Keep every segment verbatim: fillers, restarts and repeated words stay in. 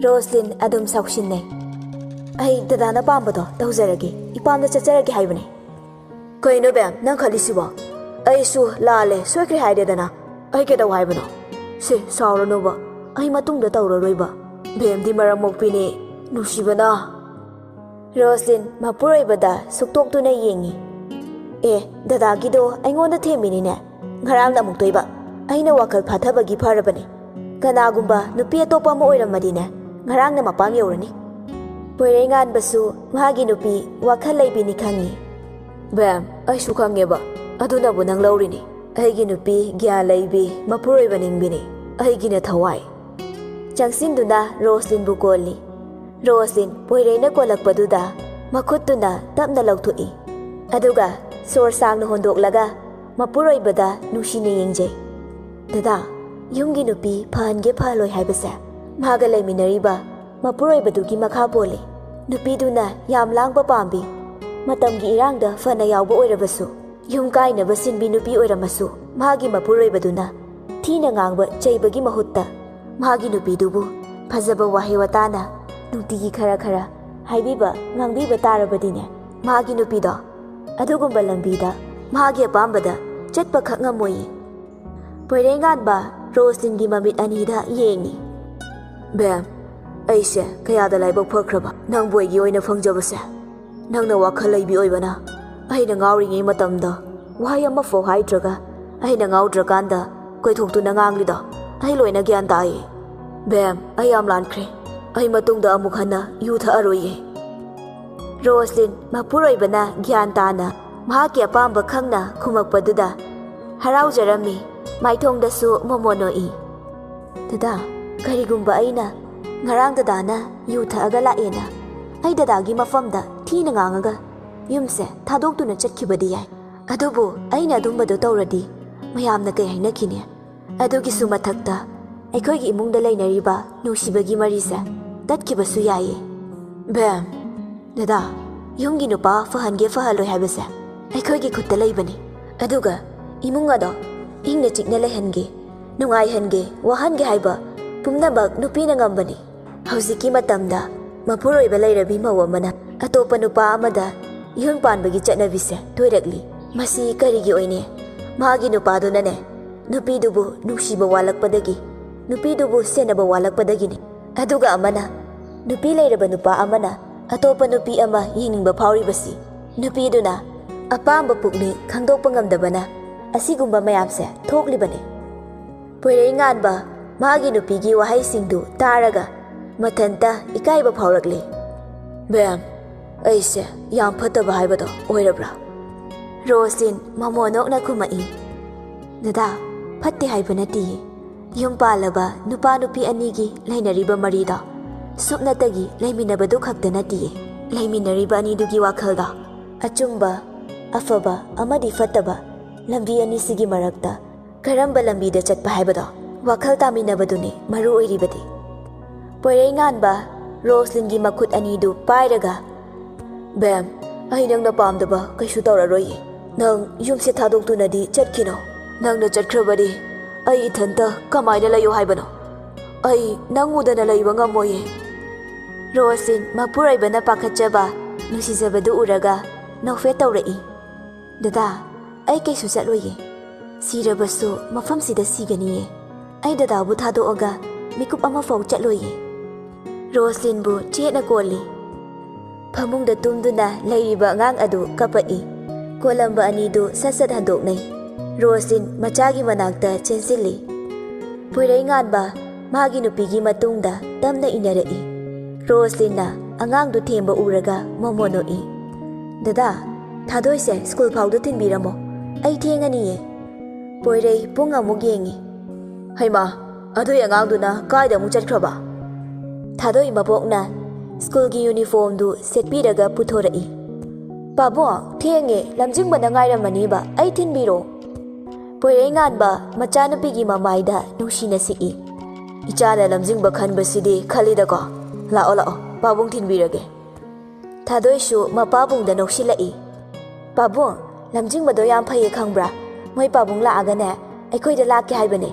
Roslin ꯑꯗꯨꯝ ꯁꯥꯎꯁꯤꯟꯅꯩ꯫ "ꯑꯩ ꯗꯗꯥꯅ ꯄꯥꯝꯕꯗꯣ ꯇꯧꯖꯔꯒꯦ, ꯏꯄꯥꯝꯗ ꯆꯠꯆꯔꯒꯦ ꯍꯥꯏꯕꯅꯦ꯫" "ꯀꯩꯅꯣ ꯕꯦꯝ, ꯅꯪ ꯈꯜꯂꯤꯁꯤꯕꯣ? ꯑꯩꯁꯨ ꯂꯥꯜꯂꯦ, ꯁꯣꯏꯈ꯭ꯔꯦ ꯍꯥꯏꯔꯦꯗꯅ꯫ ꯑꯩ ꯀꯩꯗꯧ ꯍꯥꯏꯕꯅꯣ?" "ꯁꯦ, ꯁꯥꯎꯔꯅꯨꯕ, ꯑꯩ ꯃꯇꯨꯡꯗ ꯇꯧꯔꯔꯣꯏꯕ꯫ ꯕꯦꯝꯗꯤ ꯃꯔꯝ ꯃꯣꯛꯄꯤꯅꯦ, ꯅꯨꯡꯁꯤꯕꯅ꯫" ꯔꯣꯁꯂꯤꯟ ꯃꯄꯨꯔꯣꯏꯕꯗ ꯁꯨꯛꯇꯣꯛꯇꯨꯅ ꯌꯦꯡꯉꯤ꯫ "ꯑꯦ, ꯗꯗꯥꯒꯤꯗꯣ ꯑꯩꯉꯣꯟꯗ ꯊꯦꯝꯃꯤꯅꯤꯅꯦ꯫ ꯉꯔꯥꯡꯅ ꯑꯃꯨꯛꯇꯣꯏꯕ꯫ ꯑꯩꯅ ꯋꯥꯈꯜ ꯐꯥꯊꯕꯒꯤ ꯐꯔꯕꯅꯦ꯫ ꯀꯅꯥꯒꯨꯝꯕ ꯅꯨꯄꯤ ꯑꯇꯣꯞꯄ ꯑꯃ ꯑꯣꯏꯔꯝꯃꯗꯤꯅꯦ, ꯉꯔꯥꯡꯅ ꯃꯄꯥꯝ ꯌꯧꯔꯅꯤ꯫" ꯄꯣꯏꯔꯩꯉꯥꯟꯕꯁꯨ ꯃꯥꯒꯤ ꯅꯨꯄꯤ ꯋꯥꯈꯜ ꯂꯩꯕꯤꯅꯤ ꯈꯪꯉꯤ꯫ "ꯕꯦꯝ, ꯑꯩꯁꯨ ꯈꯪꯉꯦꯕ꯫ ꯑꯗꯨꯅꯕꯨ ꯅꯪ ꯂꯧꯔꯤꯅꯤ꯫ ꯑꯩꯒꯤ ꯅꯨꯄꯤ ꯒ꯭ꯌꯥꯟ ꯂꯩꯕꯤ, ꯃꯄꯨꯔꯣꯏꯕ ꯅꯤꯡꯕꯤꯅꯤ꯫ ꯑꯩꯒꯤꯅ ꯊꯋꯥꯏ꯫" ꯆꯪꯁꯤꯟꯗꯨꯅ ꯔꯣꯁꯂꯤꯟꯕꯨ ꯀꯣꯜꯂꯤ꯫ ꯔꯣꯁꯂꯤꯟ ꯄꯣꯏꯔꯩꯅ ꯀꯣꯜꯂꯛꯄꯗꯨꯗ ꯃꯈꯨꯠꯇꯨꯅ ꯇꯞꯅ ꯂꯧꯊꯣꯛꯏ꯫ ꯑꯗꯨꯒ ꯁꯣꯔ ꯁꯥꯡꯅ ꯍꯣꯟꯗꯣꯛꯂꯒ ꯃꯄꯨꯔꯣꯏꯕꯗ ꯅꯨꯡꯁꯤꯅ ꯌꯦꯡꯖꯩ꯫ "ꯗꯗꯥ, ꯌꯨꯝꯒꯤ ꯅꯨꯄꯤ ꯐꯍꯟꯒꯦ ꯐꯍꯜꯂꯣꯏ ꯍꯥꯏꯕꯁꯦ ꯃꯥꯒ ꯂꯩꯃꯤꯟꯅꯔꯤꯕ ꯃꯄꯨꯔꯣꯏꯕꯗꯨꯒꯤ ꯃꯈꯥ ꯄꯣꯜꯂꯤ꯫ ꯅꯨꯄꯤꯗꯨꯅ ꯌꯥꯝ ꯂꯥꯡꯕ ꯄꯥꯝꯕꯤ, ꯃꯇꯝꯒꯤ ꯏꯔꯥꯡꯗ ꯐꯅ ꯌꯥꯎꯕ ꯑꯣꯏꯔꯕꯁꯨ, ꯌꯨꯝ ꯀꯥꯏꯅꯕ ꯁꯤꯟꯕꯤ ꯅꯨꯄꯤ ꯑꯣꯏꯔꯝꯃꯁꯨ, ꯃꯥꯒꯤ ꯃꯄꯨꯔꯣꯏꯕꯗꯨꯅ ꯊꯤꯅ ꯉꯥꯡꯕ ꯆꯩꯕꯒꯤ ꯃꯍꯨꯠꯇ ꯃꯥꯒꯤ ꯅꯨꯄꯤꯗꯨꯕꯨ ꯐꯖꯕ ꯋꯥꯍꯩ ꯋꯥꯇꯥꯅ ꯅꯨꯡꯇꯤꯒꯤ ꯈꯔ ꯈꯔ ꯍꯥꯏꯕꯤꯕ ꯉꯥꯡꯕꯤꯕ ꯇꯥꯔꯕꯗꯤꯅꯦ, ꯃꯥꯒꯤ ꯅꯨꯄꯤꯗꯣ ꯑꯗꯨꯒꯨꯝꯕ ꯂꯝꯕꯤꯗ ꯃꯥꯒꯤ ꯑꯄꯥꯝꯕꯗ ꯆꯠꯄꯈꯛ ꯉꯝꯃꯣꯏꯌꯦ꯫" ꯄꯣꯏꯔꯩꯉꯥꯟꯕ ꯔꯣꯁꯂꯤꯟꯒꯤ ꯃꯃꯤꯠ ꯑꯅꯤꯗ ꯌꯦꯡꯉꯤ꯫ "ꯕꯦꯝ, ꯑꯩꯁꯦ ꯀꯌꯥꯗ ꯂꯥꯏꯕꯛ ꯐꯈ꯭ꯔꯕ, ꯅꯪꯕꯨ ꯑꯩꯒꯤ ꯑꯣꯏꯅ ꯐꯪꯖꯕꯁꯦ꯫ ꯅꯪꯅ ꯋꯥꯈꯜ ꯂꯩꯕꯤ ꯑꯣꯏꯕꯅ ꯑꯩꯅ ꯉꯥꯎꯔꯤꯉꯩ ꯃꯇꯝꯗ ꯋꯥꯍꯩ ꯑꯃꯐꯥꯎ ꯍꯥꯏꯗ꯭ꯔꯒ, ꯑꯩꯅ ꯉꯥꯎꯗ꯭ꯔꯀꯥꯟꯗ ꯀꯣꯏꯊꯣꯛꯇꯨꯅ ꯉꯥꯡꯂꯤꯗꯣ ꯑꯩ ꯂꯣꯏꯅ ꯒ꯭ꯌꯥꯟ ꯇꯥꯏꯌꯦ꯫ ꯕꯦꯝ, ꯑꯩ ꯌꯥꯝ ꯂꯥꯟꯈ꯭ꯔꯦ꯫ ꯑꯩ ꯃꯇꯨꯡꯗ ꯑꯃꯨꯛ ꯍꯟꯅ ꯌꯨ ꯊꯛꯑꯔꯣꯏꯌꯦ꯫" ꯔꯣꯁꯂꯤꯟ ꯃꯄꯨꯔꯣꯏꯕꯅ ꯒ꯭ꯌꯥꯟ ꯇꯥꯅ ꯃꯍꯥꯛꯀꯤ ꯑꯄꯥꯝꯕ ꯈꯪꯅ ꯈꯨꯝꯃꯛꯄꯗꯨꯗ ꯍꯔꯥꯎꯖꯔꯝꯃꯤ꯫ ꯃꯥꯏꯊꯣꯡꯗꯁꯨ ꯃꯣꯃꯣꯟ ꯅꯣꯛꯏ꯫ "ꯗꯗꯥ, ꯀꯔꯤꯒꯨꯝꯕ ꯑꯩꯅ ꯉꯔꯥꯡ ꯗꯗꯥꯅ ꯌꯨ ꯊꯛꯑꯒ ꯂꯥꯛꯑꯦꯅ ꯑꯩ ꯗꯗꯥꯒꯤ ꯃꯐꯝꯗ ꯊꯤꯅ ꯉꯥꯡꯉꯒ ꯌꯨꯝꯁꯦ ꯊꯥꯗꯣꯛꯇꯨꯅ ꯆꯠꯈꯤꯕꯗꯤ ꯌꯥꯏ꯫ ꯑꯗꯨꯕꯨ ꯑꯩꯅ ꯑꯗꯨꯝꯕꯗꯣ ꯇꯧꯔꯗꯤ ꯃꯌꯥꯝꯅ ꯀꯩ ꯍꯥꯏꯅꯈꯤꯅꯤ? ꯑꯗꯨꯒꯤꯁꯨ ꯃꯊꯛꯇ ꯑꯩꯈꯣꯏꯒꯤ ꯏꯃꯨꯡꯗ ꯂꯩꯅꯔꯤꯕ ꯅꯨꯡꯁꯤꯕꯒꯤ ꯃꯔꯤꯁꯦ ꯇꯠꯈꯤꯕꯁꯨ ꯌꯥꯏꯌꯦ꯫" "ꯕꯦꯝ, ꯗꯗꯥ, ꯌꯨꯝꯒꯤ ꯅꯨꯄꯥ ꯐꯍꯟꯒꯦ ꯐꯍꯜꯂꯣꯏ ꯍꯥꯏꯕꯁꯦ ꯑꯩꯈꯣꯏꯒꯤ ꯈꯨꯠꯇ ꯂꯩꯕꯅꯤ꯫ ꯑꯗꯨꯒ ꯏꯃꯨꯡ ꯑꯗꯣ ꯏꯪꯅ ꯆꯤꯛꯅ ꯂꯩꯍꯟꯒꯦ, ꯅꯨꯡꯉꯥꯏꯍꯟꯒꯦ, ꯋꯥꯍꯟꯒꯦ ꯍꯥꯏꯕ ꯄꯨꯝꯅꯃꯛ ꯅꯨꯄꯤꯅ ꯉꯝꯕꯅꯤ꯫" ꯍꯧꯖꯤꯛꯀꯤ ꯃꯇꯝꯗ ꯃꯄꯨꯔꯣꯏꯕ ꯂꯩꯔꯕꯤ ꯃꯧ ꯑꯃꯅ ꯑꯇꯣꯞꯄ ꯅꯨꯄꯥ ꯑꯃꯗ ꯌꯨꯝ ꯄꯥꯟꯕꯒꯤ ꯆꯠꯅꯕꯤꯁꯦ ꯇꯣꯏꯔꯛꯂꯤ꯫ ꯃꯁꯤ ꯀꯔꯤꯒꯤ ꯑꯣꯏꯅꯤ? ꯃꯥꯒꯤ ꯅꯨꯄꯥꯗꯨꯅꯅꯦ, ꯅꯨꯄꯤꯗꯨꯕꯨ ꯅꯨꯡꯁꯤꯕ ꯋꯥꯠꯂꯛꯄꯗꯒꯤ, ꯅꯨꯄꯤꯗꯨꯕꯨ ꯁꯦꯟꯅꯕ ꯋꯥꯠꯂꯛꯄꯗꯒꯤꯅꯤ꯫ ꯑꯗꯨꯒ ꯑꯃꯅ, ꯅꯨꯄꯤ ꯂꯩꯔꯕ ꯅꯨꯄꯥ ꯑꯃꯅ ꯑꯇꯣꯞꯄ ꯅꯨꯄꯤ ꯑꯃ ꯌꯦꯡꯅꯤꯡꯕ ꯐꯥꯎꯔꯤꯕꯁꯤ, ꯅꯨꯄꯤꯗꯨꯅ ꯑꯄꯥꯝꯕ ꯄꯨꯛꯅꯤꯡ ꯈꯪꯗꯣꯛꯄ ꯉꯝꯗꯕꯅ ꯑꯁꯤꯒꯨꯝꯕ ꯃꯌꯥꯝꯁꯦ ꯊꯣꯛꯂꯤꯕꯅꯤ꯫ ꯄꯣꯏꯔꯩꯉꯥꯟꯕ ꯃꯥꯒꯤ ꯅꯨꯄꯤꯒꯤ ꯋꯥꯍꯩꯁꯤꯡꯗꯨ ꯇꯥꯔꯒ ꯃꯊꯟꯇ ꯏꯀꯥꯏꯕ ꯐꯥꯎꯔꯛꯂꯤ꯫ "ꯕꯦꯝ, ꯑꯩꯁꯦ ꯌꯥꯝ ꯐꯠꯇꯕ ꯍꯥꯏꯕꯗꯣ ꯑꯣꯏꯔꯕ꯭ꯔꯥ?" ꯔꯣꯁꯂꯤꯟ ꯃꯃꯣꯟ ꯅꯣꯛꯅ ꯈꯨꯝꯃꯛꯏ꯫ "ꯗꯗꯥ, ꯐꯠꯇꯦ ꯍꯥꯏꯕ ꯅꯠꯇꯤꯌꯦ꯫ ꯌꯨꯝ ꯄꯥꯜꯂꯕ ꯅꯨꯄꯥ ꯅꯨꯄꯤ ꯑꯅꯤꯒꯤ ꯂꯩꯅꯔꯤꯕ ꯃꯔꯤꯗꯣ ꯁꯨꯞꯅꯇꯒꯤ ꯂꯩꯃꯤꯟꯅꯕꯗꯨ ꯈꯛꯇ ꯅꯠꯇꯤꯌꯦ꯫ ꯂꯩꯃꯤꯟꯅꯔꯤꯕ ꯑꯅꯤꯗꯨꯒꯤ ꯋꯥꯈꯜꯗꯣ ꯑꯆꯨꯝꯕ, ꯑꯐꯕ ꯑꯃꯗꯤ ꯐꯠꯇꯕ ꯂꯝꯕꯤ ꯑꯅꯤꯁꯤꯒꯤ ꯃꯔꯛꯇ ꯀꯔꯝꯕ ꯂꯝꯕꯤꯗ ꯆꯠꯄ ꯍꯥꯏꯕꯗꯣ ꯋꯥꯈꯜ ꯇꯥꯃꯤꯟꯅꯕꯗꯨꯅꯤ ꯃꯔꯨ ꯑꯣꯏꯔꯤꯕꯗꯤ꯫" ꯄꯣꯏꯔꯩꯉꯥꯟꯕ ꯔꯣꯁꯂꯤꯟꯒꯤ ꯃꯈꯨꯠ ꯑꯅꯤꯗꯨ ꯄꯥꯏꯔꯒ, "ꯕꯦꯝ, ꯑꯩ ꯅꯪꯅ ꯄꯥꯝꯗꯕ ꯀꯩꯁꯨ ꯇꯧꯔꯔꯣꯏꯌꯦ꯫ ꯅꯪ ꯌꯨꯝꯁꯦ ꯊꯥꯗꯣꯛꯇꯨꯅꯗꯤ ꯆꯠꯈꯤꯅꯣ꯫ ꯅꯪꯅ ꯆꯠꯈ꯭ꯔꯕꯗꯤ ꯑꯩ ꯏꯊꯟꯇ ꯀꯃꯥꯏꯅ ꯂꯩꯌꯣ ꯍꯥꯏꯕꯅꯣ? ꯑꯩ ꯅꯪ ꯎꯗꯅ ꯂꯩꯕ ꯉꯝꯃꯣꯏꯌꯦ꯫" ꯔꯣꯁꯂꯤꯟ ꯃꯄꯨꯔꯣꯏꯕꯅ ꯄꯥꯈꯠꯆꯕ, ꯅꯨꯡꯁꯤꯖꯕꯗꯨ ꯎꯔꯒ ꯅꯣꯛꯐꯦꯠ ꯇꯧꯔꯛꯏ꯫ "ꯗꯗꯥ, ꯑꯩ ꯀꯩꯁꯨ ꯆꯠꯂꯣꯏꯌꯦ꯫ ꯁꯤꯔꯕꯁꯨ ꯃꯐꯝꯁꯤꯗ ꯁꯤꯒꯅꯤꯌꯦ꯫ ꯑꯩ ꯗꯗꯥꯕꯨ ꯊꯥꯗꯣꯛꯑꯒ ꯃꯤꯀꯨꯞ ꯑꯃꯐꯥꯎ ꯆꯠꯂꯣꯏꯌꯦ꯫" ꯔꯣꯁꯂꯤꯟꯕꯨ ꯆꯦꯠꯅ ꯀꯣꯜꯂꯤ꯫ ꯐꯃꯨꯡꯗ ꯇꯨꯝꯗꯨꯅ ꯂꯩꯔꯤꯕ ꯑꯉꯥꯡ ꯑꯗꯨ ꯀꯞꯄꯛꯏ꯫ ꯀꯣꯜꯂꯝꯕ ꯑꯅꯤꯗꯨ ꯁꯠ ꯁꯠ ꯍꯟꯗꯣꯛꯅꯩ꯫ ꯔꯣꯁꯂꯤꯟ ꯃꯆꯥꯒꯤ ꯃꯅꯥꯛꯇ ꯆꯦꯟꯁꯤꯜꯂꯤ꯫ ꯄꯣꯏꯔꯩꯉꯥꯟꯕ ꯃꯥꯒꯤ ꯅꯨꯄꯤꯒꯤ ꯃꯇꯨꯡꯗ ꯇꯞꯅ ꯏꯟꯅꯔꯛꯏ꯫ ꯔꯣꯁꯂꯤꯟꯅ ꯑꯉꯥꯡꯗꯨ ꯊꯦꯝꯕ ꯎꯔꯒ ꯃꯃꯣꯟ ꯅꯣꯛꯏ꯫ "ꯗꯗꯥ, ꯊꯥꯗꯣꯏꯁꯦ ꯁ꯭ꯀꯨꯜ ꯐꯥꯎꯗ ꯊꯤꯟꯕꯤꯔꯝꯃꯣ꯫ ꯑꯩ ꯊꯦꯡꯉꯅꯤꯌꯦ꯫" ꯄꯣꯏꯔꯩ ꯄꯨꯡ ꯑꯃꯨꯛ ꯌꯦꯡꯉꯤ꯫ "ꯍꯩꯃꯥ, ꯑꯗꯨꯏ ꯑꯉꯥꯡꯗꯨꯅ ꯀꯥꯏꯗ ꯑꯃꯨꯛ ꯆꯠꯈ꯭ꯔꯕ?" ꯊꯥꯗꯣꯏ ꯃꯕꯣꯛꯅ ꯁ꯭ꯀꯨꯜꯒꯤ ꯌꯨꯅꯤꯐꯣꯔꯝꯗꯨ ꯁꯦꯠꯄꯤꯔꯒ ꯄꯨꯊꯣꯔꯛꯏ꯫ "ꯄꯥꯕꯨꯡ, ꯊꯦꯡꯉꯦ, ꯂꯝꯖꯤꯡꯕꯅ ꯉꯥꯏꯔꯝꯃꯅꯤꯕ, ꯑꯩ ꯊꯤꯟꯕꯤꯔꯣ?" ꯄꯣꯏꯔꯩꯉꯥꯟꯕ ꯃꯆꯥꯅꯨꯄꯤꯒꯤ ꯃꯃꯥꯏꯗ ꯅꯨꯡꯁꯤꯅ ꯁꯤꯛꯏ꯫ "ꯏꯆꯥꯅ ꯂꯝꯖꯤꯡꯕ ꯈꯟꯕꯁꯤꯗꯤ ꯈꯜꯂꯤꯗꯀꯣ꯫ ꯂꯥꯛꯑꯣ, ꯂꯥꯛꯑꯣ, ꯄꯥꯕꯨꯡ ꯊꯤꯟꯕꯤꯔꯒꯦ꯫" ꯊꯥꯗꯣꯏꯁꯨ ꯃꯄꯥꯕꯨꯡꯗ ꯅꯣꯛꯁꯤꯜꯂꯛꯏ꯫ "ꯄꯥꯕꯨꯡ, ꯂꯝꯖꯤꯡꯕꯗꯣ ꯌꯥꯝ ꯐꯩꯌꯦ ꯈꯪꯕ꯭ꯔꯥ? ꯃꯣꯏ ꯄꯥꯕꯨꯡ ꯂꯥꯛꯑꯒꯅꯦ, ꯑꯩꯈꯣꯏꯗ ꯂꯥꯛꯀꯦ ꯍꯥꯏꯕꯅꯦ꯫"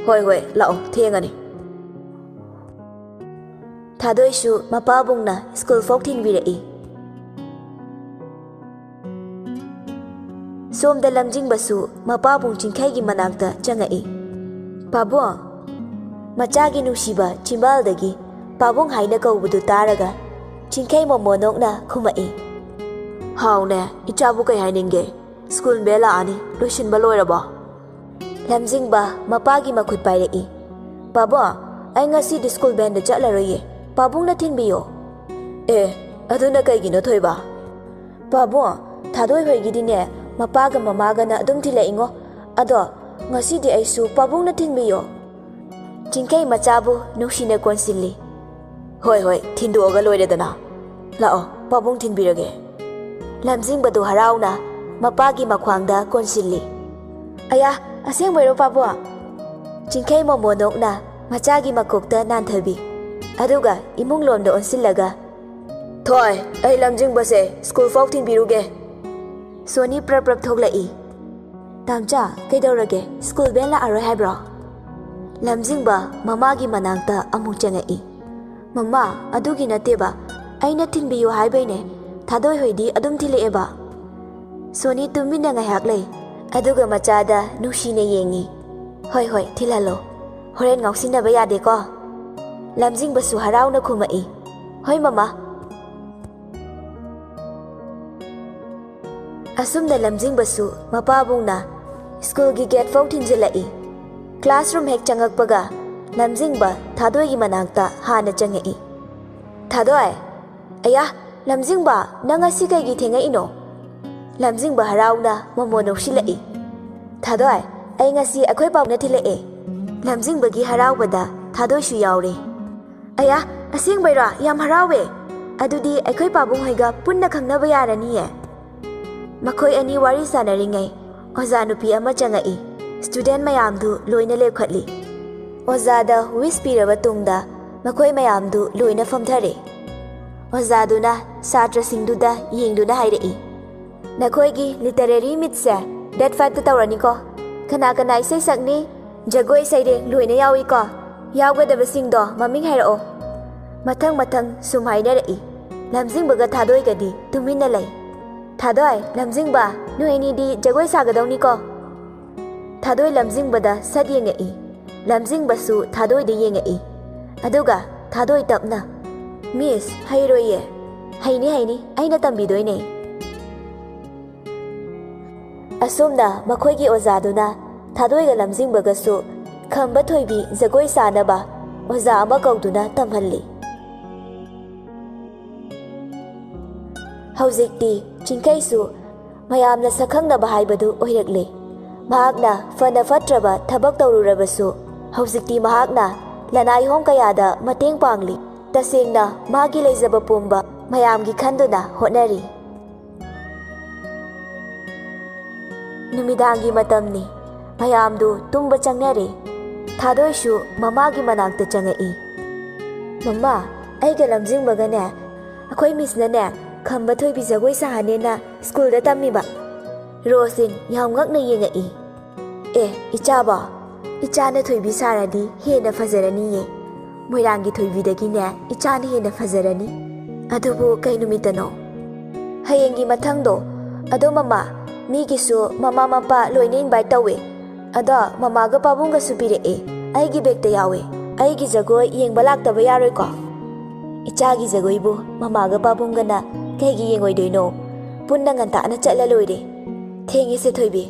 "ꯍꯣꯏ, ꯍꯣꯏ, ꯂꯥꯛꯑꯣ, ꯊꯦꯡꯉꯅꯤ꯫" ꯊꯥꯗꯣꯏꯁꯨ ꯃꯄꯥꯕꯨꯡꯅ ꯁ꯭ꯀꯨꯜ ꯐꯥꯎ ꯊꯤꯟꯕꯤꯔꯛꯏ꯫ ꯁꯣꯝꯗ ꯂꯝꯖꯤꯡꯕꯁꯨ ꯃꯄꯥꯕꯨꯡ ꯆꯤꯡꯈꯩꯒꯤ ꯃꯅꯥꯛꯇ ꯆꯪꯉꯛꯏ꯫ "ꯄꯥꯕꯨꯡ!" ꯃꯆꯥꯒꯤ ꯅꯨꯡꯁꯤꯕ ꯆꯤꯝꯕꯥꯜꯗꯒꯤ "ꯄꯥꯕꯨꯡ" ꯍꯥꯏꯅ ꯀꯧꯕꯗꯨ ꯇꯥꯔꯒ ꯆꯤꯡꯈꯩ ꯃꯣꯃꯣꯅꯣꯛꯅ ꯈꯨꯝꯃꯛꯏ꯫ "ꯍꯥꯎꯅꯦ, ꯏꯆꯥꯕꯨ ꯀꯩ ꯍꯥꯏꯅꯤꯡꯒꯦ? ꯁ꯭ꯀꯨꯜ ꯕꯦꯜ ꯂꯥꯛꯑꯅꯤ, ꯂꯣꯏꯁꯤꯟꯕ ꯂꯣꯏꯔꯕꯣ?" ꯂꯝꯖꯤꯡꯕ ꯃꯄꯥꯒꯤ ꯃꯈꯨꯠ ꯄꯥꯏꯔꯛꯏ꯫ "ꯄꯥꯕꯨꯡ, ꯑꯩ ꯉꯁꯤꯗꯤ ꯁ꯭ꯀꯨꯜ ꯕꯦꯟꯗ ꯆꯠꯂꯔꯣꯏꯌꯦ, ꯄꯥꯕꯨꯡꯅ ꯊꯤꯟꯕꯤꯌꯣ꯫" "ꯑꯦ, ꯑꯗꯨꯅ ꯀꯩꯒꯤꯅꯣ ꯊꯣꯏꯕ?" "ꯄꯥꯕꯨꯡ, ꯊꯥꯗꯣꯏ ꯍꯣꯏꯒꯤꯗꯤꯅꯦ ꯃꯄꯥꯒ ꯃꯃꯥꯒꯅ ꯑꯗꯨꯝ ꯊꯤꯜꯂꯛꯏꯉꯣ꯫ ꯑꯗꯣ ꯉꯁꯤꯗꯤ ꯑꯩꯁꯨ ꯄꯥꯕꯨꯡꯅ ꯊꯤꯟꯕꯤꯌꯣ꯫" ꯆꯤꯡꯈꯩ ꯃꯆꯥꯕꯨ ꯅꯨꯡꯁꯤꯅ ꯀꯣꯟꯁꯤꯜꯂꯤ꯫ "ꯍꯣꯏ ꯍꯣꯏ, ꯊꯤꯟꯗꯣꯛꯑꯒ ꯂꯣꯏꯔꯦꯗꯅ꯫ ꯂꯥꯛꯑꯣ, ꯄꯥꯕꯨꯡ ꯊꯤꯟꯕꯤꯔꯒꯦ꯫" ꯂꯝꯖꯤꯡꯕꯗꯨ ꯍꯔꯥꯎꯅ ꯃꯄꯥꯒꯤ ꯃꯈ꯭ꯋꯥꯡꯗ ꯀꯣꯟꯁꯤꯜꯂꯤ꯫ "ꯑꯌꯥ, ꯑꯁꯦꯡꯕꯩꯔꯣ ꯄꯥꯕꯨꯡ?" ꯆꯤꯡꯈꯩ ꯃꯣꯃꯣꯅꯣꯛꯅ ꯃꯆꯥꯒꯤ ꯃꯀꯣꯛꯇ ꯅꯥꯟꯊꯕꯤ꯫ ꯑꯗꯨꯒ ꯏꯃꯨꯡ ꯂꯣꯝꯗ ꯑꯣꯟꯁꯤꯜꯂꯒ, "ꯊꯣꯏ, ꯑꯩ ꯂꯝꯖꯤꯡꯕꯁꯦ ꯁ꯭ꯀꯨꯜ ꯐꯥꯎ ꯊꯤꯟꯕꯤꯔꯨꯒꯦ꯫" ꯁꯣꯅꯤ ꯄ꯭ꯔꯞ ꯄ꯭ꯔꯞ ꯊꯣꯛꯂꯛꯏ꯫ "ꯇꯥꯝꯆꯥ, ꯀꯩꯗꯧꯔꯒꯦ? ꯁ꯭ꯀꯨꯜ ꯕꯦꯜ ꯂꯥꯛꯑꯔꯣꯏ ꯍꯥꯏꯕ꯭ꯔꯣ?" ꯂꯝꯖꯤꯡꯕ ꯃꯃꯥꯒꯤ ꯃꯅꯥꯛꯇ ꯑꯃꯨꯛ ꯆꯪꯉꯛꯏ꯫ "ꯃꯃꯥ, ꯑꯗꯨꯒꯤ ꯅꯠꯇꯦꯕ, ꯑꯩꯅ ꯊꯤꯟꯕꯤꯌꯨ ꯍꯥꯏꯕꯩꯅꯦ꯫ ꯊꯥꯗꯣꯏ ꯍꯣꯏꯗꯤ ꯑꯗꯨꯝ ꯊꯤꯜꯂꯛꯑꯦꯕ꯫" ꯁꯣꯅꯤ ꯇꯨꯃꯤꯟꯅ ꯉꯥꯏꯍꯥꯛ ꯂꯩ, ꯑꯗꯨꯒ ꯃꯆꯥꯗ ꯅꯨꯡꯁꯤꯅ ꯌꯦꯡꯉꯤ꯫ "ꯍꯣꯏ ꯍꯣꯏ, ꯊꯤꯜꯍꯜꯂꯣ꯫ ꯍꯣꯔꯦꯟ ꯉꯥꯎꯁꯤꯟꯅꯕ ꯌꯥꯗꯦꯀꯣ꯫" ꯂꯝꯖꯤꯡꯕꯁꯨ ꯍꯔꯥꯎꯅ ꯈꯨꯝꯃꯛꯏ, "ꯍꯣꯏ ꯃꯃꯥ꯫" ꯑꯁꯨꯝꯅ ꯂꯝꯖꯤꯡꯕꯁꯨ ꯃꯄꯥꯕꯨꯡꯅ ꯁ꯭ꯀꯨꯜꯒꯤ ꯒꯦꯠ ꯐꯥꯎ ꯊꯤꯟꯖꯤꯜꯂꯛꯏ꯫ ꯀ꯭ꯂꯥꯁꯔꯨꯝ ꯍꯦꯛ ꯆꯪꯉꯛꯄꯒ ꯂꯝꯖꯤꯡꯕ ꯊꯥꯗꯣꯏꯒꯤ ꯃꯅꯥꯛꯇ ꯍꯥꯟꯅ ꯆꯪꯉꯛꯏ꯫ "ꯊꯥꯗꯣꯏ!" "ꯑꯌꯥ, ꯂꯝꯖꯤꯡꯕ, ꯅꯪ ꯉꯁꯤ ꯀꯩꯒꯤ ꯊꯦꯡꯉꯛꯏꯅꯣ?" ꯂꯝꯖꯤꯡꯕ ꯍꯔꯥꯎꯅ ꯃꯣꯃꯣ ꯅꯣꯛꯁꯤꯜꯂꯛꯏ꯫ "ꯊꯥꯗꯣꯏ, ꯑꯩ ꯉꯁꯤ ꯑꯩꯈꯣꯏ ꯄꯥꯕꯨꯡꯅ ꯊꯤꯜꯂꯛꯑꯦ꯫" ꯂꯝꯖꯤꯡꯕꯒꯤ ꯍꯔꯥꯎꯕꯗ ꯊꯥꯗꯣꯏꯁꯨ ꯌꯥꯎꯔꯦ꯫ "ꯑꯌꯥ, ꯑꯁꯦꯡꯕꯩꯔꯣ? ꯌꯥꯝ ꯍꯔꯥꯎꯋꯦ꯫ ꯑꯗꯨꯗꯤ ꯑꯩꯈꯣꯏ ꯄꯥꯕꯨꯡ ꯍꯣꯏꯒ ꯄꯨꯟꯅ ꯈꯪꯅꯕ ꯌꯥꯔꯅꯤꯌꯦ꯫" ꯃꯈꯣꯏ ꯑꯅꯤ ꯋꯥꯔꯤ ꯁꯥꯟꯅꯔꯤꯉꯩ ꯑꯣꯖꯥ ꯅꯨꯄꯤ ꯑꯃ ꯆꯪꯉꯛꯏ꯫ ꯁ꯭ꯇꯨꯗꯦꯟꯠ ꯃꯌꯥꯝꯗꯨ ꯂꯣꯏꯅ ꯂꯦꯞꯈꯠꯂꯤ꯫ ꯑꯣꯖꯥꯗ ꯋꯤꯁ ꯄꯤꯔꯕ ꯇꯨꯡꯗ ꯃꯈꯣꯏ ꯃꯌꯥꯝꯗꯨ ꯂꯣꯏꯅ ꯐꯝꯊꯔꯦ꯫ ꯑꯣꯖꯥꯗꯨꯅ ꯁꯥꯇ꯭ꯔꯁꯤꯡꯗꯨꯗ ꯌꯦꯡꯗꯨꯅ ꯍꯥꯏꯔꯛꯏ, "ꯅꯈꯣꯏꯒꯤ ꯂꯤꯇꯔꯦꯔꯤ ꯃꯤꯠꯁꯦ ꯗꯦꯠ ꯐꯥꯏꯚꯇ ꯇꯧꯔꯅꯤꯀꯣ꯫ ꯀꯅꯥ ꯀꯅꯥ ꯏꯁꯩ ꯁꯛꯅꯤ? ꯖꯒꯣꯏ ꯁꯩꯔꯦꯡ ꯂꯣꯏꯅ ꯌꯥꯎꯏꯀꯣ꯫ ꯌꯥꯎꯒꯗꯕꯁꯤꯡꯗꯣ ꯃꯃꯤꯡ ꯍꯥꯏꯔꯛꯑꯣ꯫" ꯃꯊꯪ ꯃꯊꯪ ꯁꯨꯝ ꯍꯥꯏꯅꯔꯛꯏ꯫ ꯂꯝꯖꯤꯡꯕꯒ ꯊꯥꯗꯣꯏꯒꯗꯤ ꯇꯨꯃꯤꯟꯅ ꯂꯩ꯫ "ꯊꯥꯗꯣꯏ, ꯂꯝꯖꯤꯡꯕ, ꯅꯣꯏ ꯑꯅꯤꯗꯤ ꯖꯒꯣꯏ ꯁꯥꯒꯗꯧꯅꯤꯀꯣ?" ꯊꯥꯗꯣꯏ ꯂꯝꯖꯤꯡꯕꯗ ꯁꯠ ꯌꯦꯡꯉꯛꯏ꯫ ꯂꯝꯖꯤꯡꯕꯁꯨ ꯊꯥꯗꯣꯏꯗ ꯌꯦꯡꯉꯛꯏ꯫ ꯑꯗꯨꯒ ꯊꯥꯗꯣꯏ ꯇꯞꯅ, "ꯃꯤꯁ, ꯍꯩꯔꯣꯏꯌꯦ꯫" "ꯍꯩꯅꯤ, ꯍꯩꯅꯤ, ꯑꯩꯅ ꯇꯝꯕꯤꯗꯣꯏꯅꯦ꯫" ꯑꯁꯨꯝꯅ ꯃꯈꯣꯏꯒꯤ ꯑꯣꯖꯥꯗꯨꯅ ꯊꯥꯗꯣꯏꯒ ꯂꯝꯖꯤꯡꯕꯒꯁꯨ ꯈꯝꯕ ꯊꯣꯏꯕꯤ ꯖꯒꯣꯏ ꯁꯥꯅꯕ ꯑꯣꯖꯥ ꯑꯃ ꯀꯧꯗꯨꯅ ꯇꯝꯍꯜꯂꯤ꯫ ꯍꯧꯖꯤꯛꯇꯤ ꯆꯤꯡꯈꯩꯁꯨ ꯃꯌꯥꯝꯅ ꯁꯛꯈꯪꯅꯕ ꯍꯥꯏꯕꯗꯨ ꯑꯣꯏꯔꯛꯂꯦ꯫ ꯃꯍꯥꯛꯅ ꯐꯅ ꯐꯠꯇ꯭ꯔꯕ ꯊꯕꯛ ꯇꯧꯔꯨꯔꯕꯁꯨ, ꯍꯧꯖꯤꯛꯇꯤ ꯃꯍꯥꯛꯅ ꯂꯅꯥꯏꯍꯣꯡ ꯀꯌꯥꯗ ꯃꯇꯦꯡ ꯄꯥꯡꯂꯤ꯫ ꯇꯁꯦꯡꯅ ꯃꯥꯒꯤ ꯂꯩꯖꯕ ꯄꯨꯝꯕ ꯃꯌꯥꯝꯒꯤ ꯈꯟꯗꯨꯅ ꯍꯣꯠꯅꯔꯤ꯫ ꯅꯨꯃꯤꯗꯥꯡꯒꯤ ꯃꯇꯝꯅꯤ꯫ ꯃꯌꯥꯝꯗꯨ ꯇꯨꯝꯕ ꯆꯪꯅꯔꯦ꯫ ꯊꯥꯗꯣꯏꯁꯨ ꯃꯃꯥꯒꯤ ꯃꯅꯥꯛꯇ ꯆꯪꯉꯛꯏ꯫ "ꯃꯃꯥ, ꯑꯩꯒ ꯂꯝꯖꯤꯡꯕꯒꯅꯦ, ꯑꯩꯈꯣꯏ ꯃꯤꯁꯅꯅꯦ, ꯈꯝꯕ ꯊꯣꯏꯕꯤ ꯖꯒꯣꯏ ꯁꯥꯍꯟꯅꯦꯅ ꯁ꯭ꯀꯨꯜꯗ ꯇꯝꯃꯤꯕ꯫" ꯔꯣꯁꯤꯟ ꯌꯥꯝ ꯉꯛꯅ ꯌꯦꯡꯉꯛꯏ꯫ "ꯑꯦ, ꯏꯆꯥꯕꯣ, ꯏꯆꯥꯅ ꯊꯣꯏꯕꯤ ꯁꯥꯔꯗꯤ ꯍꯦꯟꯅ ꯐꯖꯔꯅꯤꯌꯦ꯫ ꯃꯣꯏꯔꯥꯡꯒꯤ ꯊꯣꯏꯕꯤꯗꯒꯤꯅꯦ ꯏꯆꯥꯅ ꯍꯦꯟꯅ ꯐꯖꯔꯅꯤ꯫ ꯑꯗꯨꯕꯨ ꯀꯩ ꯅꯨꯃꯤꯠꯇꯅꯣ?" "ꯍꯌꯦꯡꯒꯤ ꯃꯊꯪꯗꯣ꯫ ꯑꯗꯣ ꯃꯃꯥ, ꯃꯤꯒꯤꯁꯨ ꯃꯃꯥ ꯃꯄꯥ ꯂꯣꯏꯅ ꯏꯟꯚꯥꯏꯠ ꯇꯧꯋꯦ꯫ ꯑꯗꯣ ꯃꯃꯥꯒ ꯄꯥꯕꯨꯡꯒꯁꯨ ꯄꯤꯔꯛꯑꯦ꯫ ꯑꯩꯒꯤ ꯕꯦꯒꯇ ꯌꯥꯎꯋꯦ꯫ ꯑꯩꯒꯤ ꯖꯒꯣꯏ ꯌꯦꯡꯕ ꯂꯥꯛꯇꯕ ꯌꯥꯔꯣꯏꯀꯣ?" "ꯏꯆꯥꯒꯤ ꯖꯒꯣꯏꯕꯨ ꯃꯃꯥꯒ ꯄꯥꯕꯨꯡꯒꯅ ꯀꯩꯒꯤ ꯌꯦꯡꯉꯣꯏꯗꯣꯏꯅꯣ? ꯄꯨꯟꯅ ꯉꯟꯇꯥꯅ ꯆꯠꯂ ꯂꯣꯏꯔꯦ꯫ ꯊꯦꯡꯉꯦꯁꯦ ꯊꯣꯏꯕꯤ,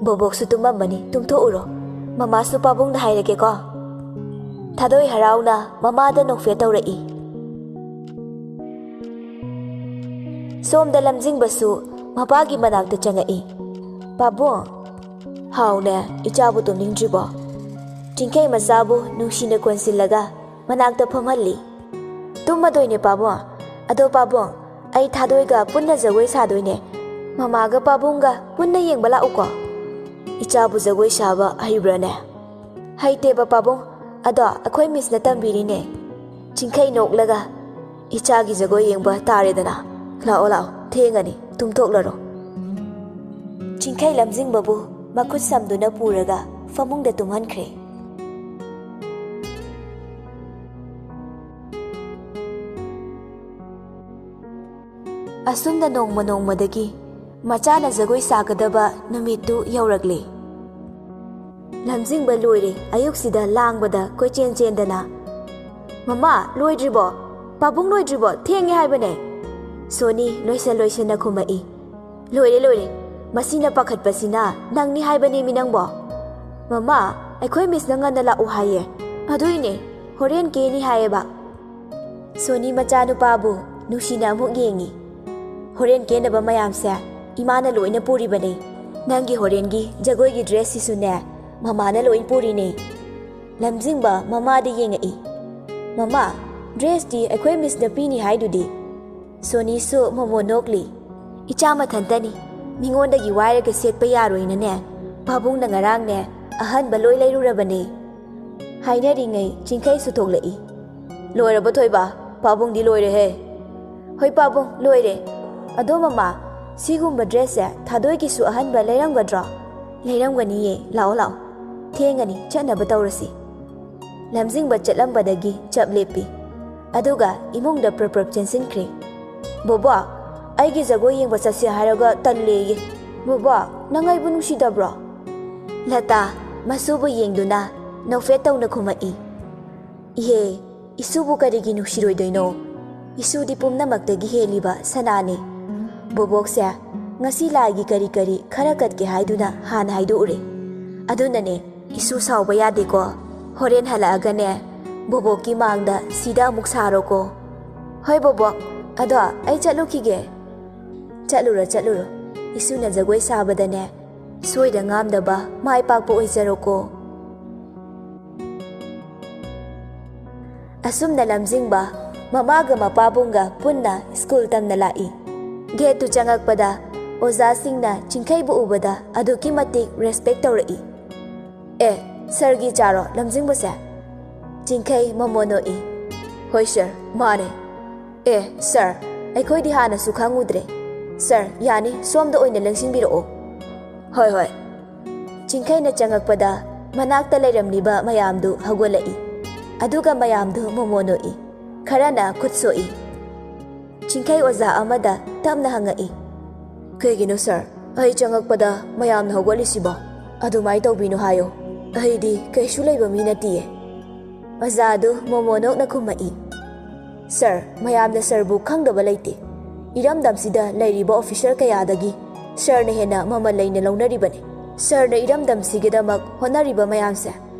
ꯕꯣꯕꯣꯛꯁꯨ ꯇꯨꯝꯃꯝꯃꯅꯤ, ꯇꯨꯝꯊꯣꯛꯎꯔꯣ꯫ ꯃꯃꯥꯁꯨ ꯄꯥꯕꯨꯡꯗ ꯍꯥꯏꯔꯒꯦꯀꯣ꯫" ꯊꯥꯗꯣꯏ ꯍꯔꯥꯎꯅ ꯃꯃꯥꯗ ꯅꯣꯛꯐꯦꯠ ꯇꯧꯔꯛꯏ꯫ ꯁꯣꯝꯗ ꯂꯝꯖꯤꯡꯕꯁꯨ ꯃꯄꯥꯒꯤ ꯃꯅꯥꯛꯇ ꯆꯪꯉꯛꯏ꯫ "ꯄꯥꯕꯨꯡ꯫" "ꯍꯥꯎꯅꯦ, ꯏꯆꯥꯕꯨ ꯇꯨꯝꯅꯤꯡꯗ꯭ꯔꯤꯕꯣ?" ꯆꯤꯡꯈꯩ ꯃꯆꯥꯕꯨ ꯅꯨꯡꯁꯤꯅ ꯀꯣꯟꯁꯤꯜꯂꯒ ꯃꯅꯥꯛꯇ ꯐꯝꯍꯜꯂꯤ꯫ "ꯇꯨꯝꯃꯗꯣꯏꯅꯦ ꯄꯥꯕꯨꯡ꯫ ꯑꯗꯣ ꯄꯥꯕꯨꯡ, ꯑꯩ ꯊꯥꯗꯣꯏꯒ ꯄꯨꯟꯅ ꯖꯒꯣꯏ ꯁꯥꯗꯣꯏꯅꯦ꯫ ꯃꯃꯥꯒ ꯄꯥꯕꯨꯡꯒ ꯄꯨꯟꯅ ꯌꯦꯡꯕ ꯂꯥꯛꯎꯀꯣ꯫" "ꯏꯆꯥꯕꯨ ꯖꯒꯣꯏ ꯁꯥꯕ ꯍꯩꯕ꯭ꯔꯥꯅꯦ?" "ꯍꯩꯇꯦꯕ ꯄꯥꯕꯨꯡ, ꯑꯗꯣ ꯑꯩꯈꯣꯏ ꯃꯤꯁꯅ ꯇꯝꯕꯤꯔꯤꯅꯦ꯫" ꯆꯤꯡꯈꯩ ꯅꯣꯛꯂꯒ, "ꯏꯆꯥꯒꯤ ꯖꯒꯣꯏ ꯌꯦꯡꯕ ꯇꯥꯔꯦꯗꯅ꯫ ꯂꯥꯛꯑꯣ, ꯂꯥꯛꯑꯣ, ꯊꯦꯡꯉꯅꯤ, ꯇꯨꯝꯊꯣꯛꯂꯔꯣ꯫" ꯆꯤꯡꯈꯩ ꯂꯝꯖꯤꯡꯕꯕꯨ ꯃꯈꯨꯠ ꯁꯝꯗꯨꯅ ꯄꯨꯔꯒ ꯐꯃꯨꯡꯗ ꯇꯨꯝꯍꯟꯈ꯭ꯔꯦ꯫ ꯑꯁꯨꯝꯅ ꯅꯣꯡꯃ ꯅꯣꯡꯃꯗꯒꯤ ꯃꯆꯥꯅ ꯖꯒꯣꯏ ꯁꯥꯒꯗꯕ ꯅꯨꯃꯤꯠꯇꯨ ꯌꯧꯔꯛꯂꯦ꯫ ꯂꯝꯖꯤꯡꯕ ꯂꯣꯏꯔꯦ ꯑꯌꯨꯛꯁꯤꯗ ꯂꯥꯡꯕꯗ ꯀꯣꯏꯆꯦꯟ ꯆꯦꯟꯗꯅ꯫ "ꯃꯃꯥ, ꯂꯣꯏꯗ꯭ꯔꯤꯕꯣ? ꯄꯥꯕꯨꯡ ꯂꯣꯏꯗ꯭ꯔꯤꯕꯣ? ꯊꯦꯡꯉꯦ ꯍꯥꯏꯕꯅꯦ!" ꯁꯣꯅꯤ ꯂꯣꯏꯁꯟ ꯂꯣꯏꯁꯟꯅ ꯈꯨꯝꯃꯛꯏ꯫ "ꯂꯣꯏꯔꯦ, ꯂꯣꯏꯔꯦ꯫ ꯃꯁꯤꯅ ꯄꯥꯈꯠꯄꯁꯤꯅ ꯅꯪꯅꯤ ꯍꯥꯏꯕꯅꯦꯃꯤ ꯅꯪꯕꯣ!" "ꯃꯃꯥ, ꯑꯩꯈꯣꯏ ꯃꯤꯁꯅ ꯉꯟꯅ ꯂꯥꯛꯎ ꯍꯥꯏꯌꯦ꯫ ꯑꯗꯨꯏꯅꯦ, ꯍꯣꯔꯦꯟ ꯀꯦꯅꯤ ꯍꯥꯏꯌꯦꯕ꯫" ꯁꯣꯅꯤ ꯃꯆꯥꯅꯨꯄꯥꯕꯨ ꯅꯨꯡꯁꯤꯅ ꯑꯃꯨꯛ ꯌꯦꯡꯉꯤ꯫ "ꯍꯣꯔꯦꯟ ꯀꯦꯅꯕ ꯃꯌꯥꯝꯁꯦ ꯏꯃꯥꯅ ꯂꯣꯏꯅ ꯄꯨꯔꯤꯕꯅꯦ꯫ ꯅꯪꯒꯤ ꯍꯣꯔꯦꯟꯒꯤ ꯖꯒꯣꯏꯒꯤ ꯗ꯭ꯔꯦꯁꯁꯤꯁꯨꯅꯦ, ꯃꯃꯥꯅ ꯂꯣꯏ ꯄꯨꯔꯤꯅꯦ꯫" ꯂꯝꯖꯤꯡꯕ ꯃꯃꯥꯗ ꯌꯦꯡꯉꯛꯏ꯫ "ꯃꯃꯥ, ꯗ꯭ꯔꯦꯁꯇꯤ ꯑꯩꯈꯣꯏ ꯃꯤꯁꯅ ꯄꯤꯅꯤ ꯍꯥꯏꯗꯨꯗꯤ?" ꯁꯣꯅꯤꯁꯨ ꯃꯣꯃꯣ ꯅꯣꯛꯂꯤ꯫ "ꯏꯆꯥ ꯃꯊꯟꯇꯅꯤ, ꯃꯤꯉꯣꯟꯗꯒꯤ ꯋꯥꯏꯔꯒ ꯁꯦꯠꯄ ꯌꯥꯔꯣꯏꯅꯅꯦ, ꯄꯥꯕꯨꯡꯅ ꯉꯔꯥꯡꯅꯦ ꯑꯍꯟꯕ ꯂꯣꯏ ꯂꯩꯔꯨꯔꯕꯅꯦ꯫" ꯍꯥꯏꯅꯔꯤꯉꯩ ꯆꯤꯡꯈꯩꯁꯨ ꯊꯣꯛꯂꯛꯏ꯫ "ꯂꯣꯏꯔꯕ ꯊꯣꯏꯕ? ꯄꯥꯕꯨꯡꯗꯤ ꯂꯣꯏꯔꯦꯍꯦ꯫" "ꯍꯣꯏ ꯄꯥꯕꯨꯡ, ꯂꯣꯏꯔꯦ꯫ ꯑꯗꯣ ꯃꯃꯥ, ꯁꯤꯒꯨꯝꯕ ꯗ꯭ꯔꯦꯁꯁꯦ ꯊꯥꯗꯣꯏꯒꯤꯁꯨ ꯑꯍꯟꯕ ꯂꯩꯔꯝꯒꯗ꯭ꯔꯣ?" "ꯂꯩꯔꯝꯒꯅꯤꯌꯦ, ꯂꯥꯛꯑꯣ ꯂꯥꯛꯑꯣ, ꯊꯦꯡꯉꯅꯤ, ꯆꯠꯅꯕ ꯇꯧꯔꯁꯤ꯫" ꯂꯝꯖꯤꯡꯕ ꯆꯠꯂꯝꯕꯗꯒꯤ ꯆꯞ ꯂꯦꯞꯄꯤ꯫ ꯑꯗꯨꯒ ꯏꯃꯨꯡꯗ ꯄ꯭ꯔꯞ ꯄ꯭ꯔꯞ ꯆꯦꯟꯁꯤꯟꯈ꯭ꯔꯦ꯫ "ꯕꯣꯕꯣꯛ, ꯑꯩꯒꯤ ꯖꯒꯣꯏ ꯌꯦꯡꯕ ꯆꯠꯁꯦ ꯍꯥꯏꯔꯒ ꯇꯜꯂꯦꯌꯦ꯫ ꯕꯣꯕꯣꯛ, ꯅꯪ ꯑꯩꯕꯨ ꯅꯨꯡꯁꯤꯗꯕ꯭ꯔꯣ?" ꯂꯇꯥ, ꯃꯁꯨꯕꯨ ꯌꯦꯡꯗꯨꯅ ꯅꯣꯛꯐꯦꯠ ꯇꯧꯅ ꯈꯨꯝꯃꯛꯏ꯫ "ꯏꯍꯦ, ꯏꯁꯨꯕꯨ ꯀꯔꯤꯒꯤ ꯅꯨꯡꯁꯤꯔꯣꯏꯗꯣꯏꯅꯣ? ꯏꯁꯨꯗꯤ ꯄꯨꯝꯅꯃꯛꯇꯒꯤ ꯍꯦꯜꯂꯤꯕ ꯁꯅꯥꯅꯤ꯫ ꯕꯣꯕꯣꯛꯁꯦ ꯉꯁꯤ ꯂꯥꯏꯒꯤ ꯀꯔꯤ ꯀꯔꯤ ꯈꯔ ꯀꯠꯀꯦ ꯍꯥꯏꯗꯨꯅ ꯍꯥꯟꯅ ꯍꯥꯏꯗꯣꯛꯎꯔꯦ꯫ ꯑꯗꯨꯅꯅꯦ, ꯏꯁꯨ ꯁꯥꯎꯕ ꯌꯥꯗꯦꯀꯣ꯫ ꯍꯣꯔꯦꯟ ꯍꯜꯂꯛꯑꯒꯅꯦ, ꯕꯣꯕꯣꯛꯀꯤ ꯃꯥꯡꯗ ꯁꯤꯗ ꯑꯃꯨꯛ ꯁꯥꯔꯣꯀꯣ꯫" "ꯍꯣꯏ ꯕꯣꯕꯣꯛ, ꯑꯗꯣ ꯑꯩ ꯆꯠꯂꯨꯈꯤꯒꯦ꯫" "ꯆꯠꯂꯨꯔꯣ, ꯆꯠꯂꯨꯔꯣ꯫ ꯏꯁꯨꯅ ꯖꯒꯣꯏ ꯁꯥꯕꯗꯅꯦ, ꯁꯣꯏꯗ ꯉꯥꯝꯗꯕ ꯃꯥꯏ ꯄꯥꯛꯄ ꯑꯣꯏꯖꯔꯣꯀꯣ꯫" ꯑꯁꯨꯝꯅ ꯂꯝꯖꯤꯡꯕ ꯃꯃꯥꯒ ꯃꯄꯥꯕꯨꯡꯒ ꯄꯨꯟꯅ ꯁ꯭ꯀꯨꯜ ꯇꯝꯅ ꯂꯥꯛꯏ꯫ ꯒꯦꯠꯇꯨ ꯆꯪꯉꯛꯄꯗ ꯑꯣꯖꯥꯁꯤꯡꯅ ꯆꯤꯡꯈꯩꯕꯨ ꯎꯕꯗ ꯑꯗꯨꯛꯀꯤ ꯃꯇꯤꯛ ꯔꯦꯁꯄꯦꯛ ꯇꯧꯔꯛꯏ꯫ "ꯑꯦ, ꯁꯔꯒꯤ ꯏꯆꯥꯔꯣ ꯂꯝꯖꯤꯡꯕꯁꯦ?" ꯆꯤꯡꯈꯩ ꯃꯃꯣꯟ ꯅꯣꯛꯏ꯫ "ꯍꯣꯏ ꯁꯔ, ꯃꯥꯅꯦ꯫ ꯑꯦ, ꯁꯔ, ꯑꯩꯈꯣꯏꯗꯤ ꯍꯥꯟꯅꯁꯨ ꯈꯪꯉꯨꯗ꯭ꯔꯦ꯫ ꯁꯔ, ꯌꯥꯅꯤ, ꯁꯣꯝꯗ ꯑꯣꯏꯅ ꯂꯦꯡꯁꯤꯟꯕꯤꯔꯛꯑꯣ꯫" "ꯍꯣꯏ, ꯍꯣꯏ꯫" ꯆꯤꯡꯈꯩꯅ ꯆꯪꯉꯛꯄꯗ ꯃꯅꯥꯛꯇ ꯂꯩꯔꯝꯂꯤꯕ ꯃꯌꯥꯝꯗꯨ ꯍꯧꯒꯠꯂꯛꯏ꯫ ꯑꯗꯨꯒ ꯃꯌꯥꯝꯗꯨ ꯃꯃꯣꯟ ꯅꯣꯛꯏ꯫ ꯈꯔꯅ ꯈꯨꯠ ꯁꯣꯛꯏ꯫ ꯆꯤꯡꯈꯩ ꯑꯣꯖꯥ ꯑꯃꯗ ꯇꯞꯅ ꯍꯪꯉꯛꯏ꯫ "ꯀꯩꯒꯤꯅꯣ ꯁꯥꯔ, ꯑꯩ ꯆꯪꯉꯛꯄꯗ ꯃꯌꯥꯝꯅ ꯍꯧꯒꯠꯂꯤꯁꯤꯕꯣ? ꯑꯗꯨꯃꯥꯏꯅ ꯇꯧꯕꯤꯅꯨ ꯍꯥꯏꯌꯣ, ꯑꯩꯗꯤ ꯀꯩꯁꯨ ꯂꯩꯕ ꯃꯤ ꯅꯠꯇꯤꯌꯦ꯫" ꯑꯣꯖꯥꯗꯨ ꯃꯣꯃꯣꯅꯣꯛꯅ ꯈꯨꯝꯃꯛꯏ꯫ "ꯁꯥꯔ, ꯃꯌꯥꯝꯅ ꯁꯥꯔꯕꯨ ꯈꯪꯗꯕ ꯂꯩꯇꯦ꯫ ꯏꯔꯝꯗꯝꯁꯤꯗ ꯂꯩꯔꯤꯕ ꯑꯣꯐꯤꯁꯔ ꯀꯌꯥꯗꯒꯤ ꯁꯥꯔꯅ ꯍꯦꯟꯅ ꯃꯃꯜ ꯂꯩꯅ ꯂꯧꯅꯔꯤꯕꯅꯤ꯫ ꯁꯥꯔꯅ ꯏꯔꯝꯗꯝꯁꯤꯒꯤꯗꯃꯛ ꯍꯣꯠꯅꯔꯤꯕ ꯃꯌꯥꯝꯁꯦ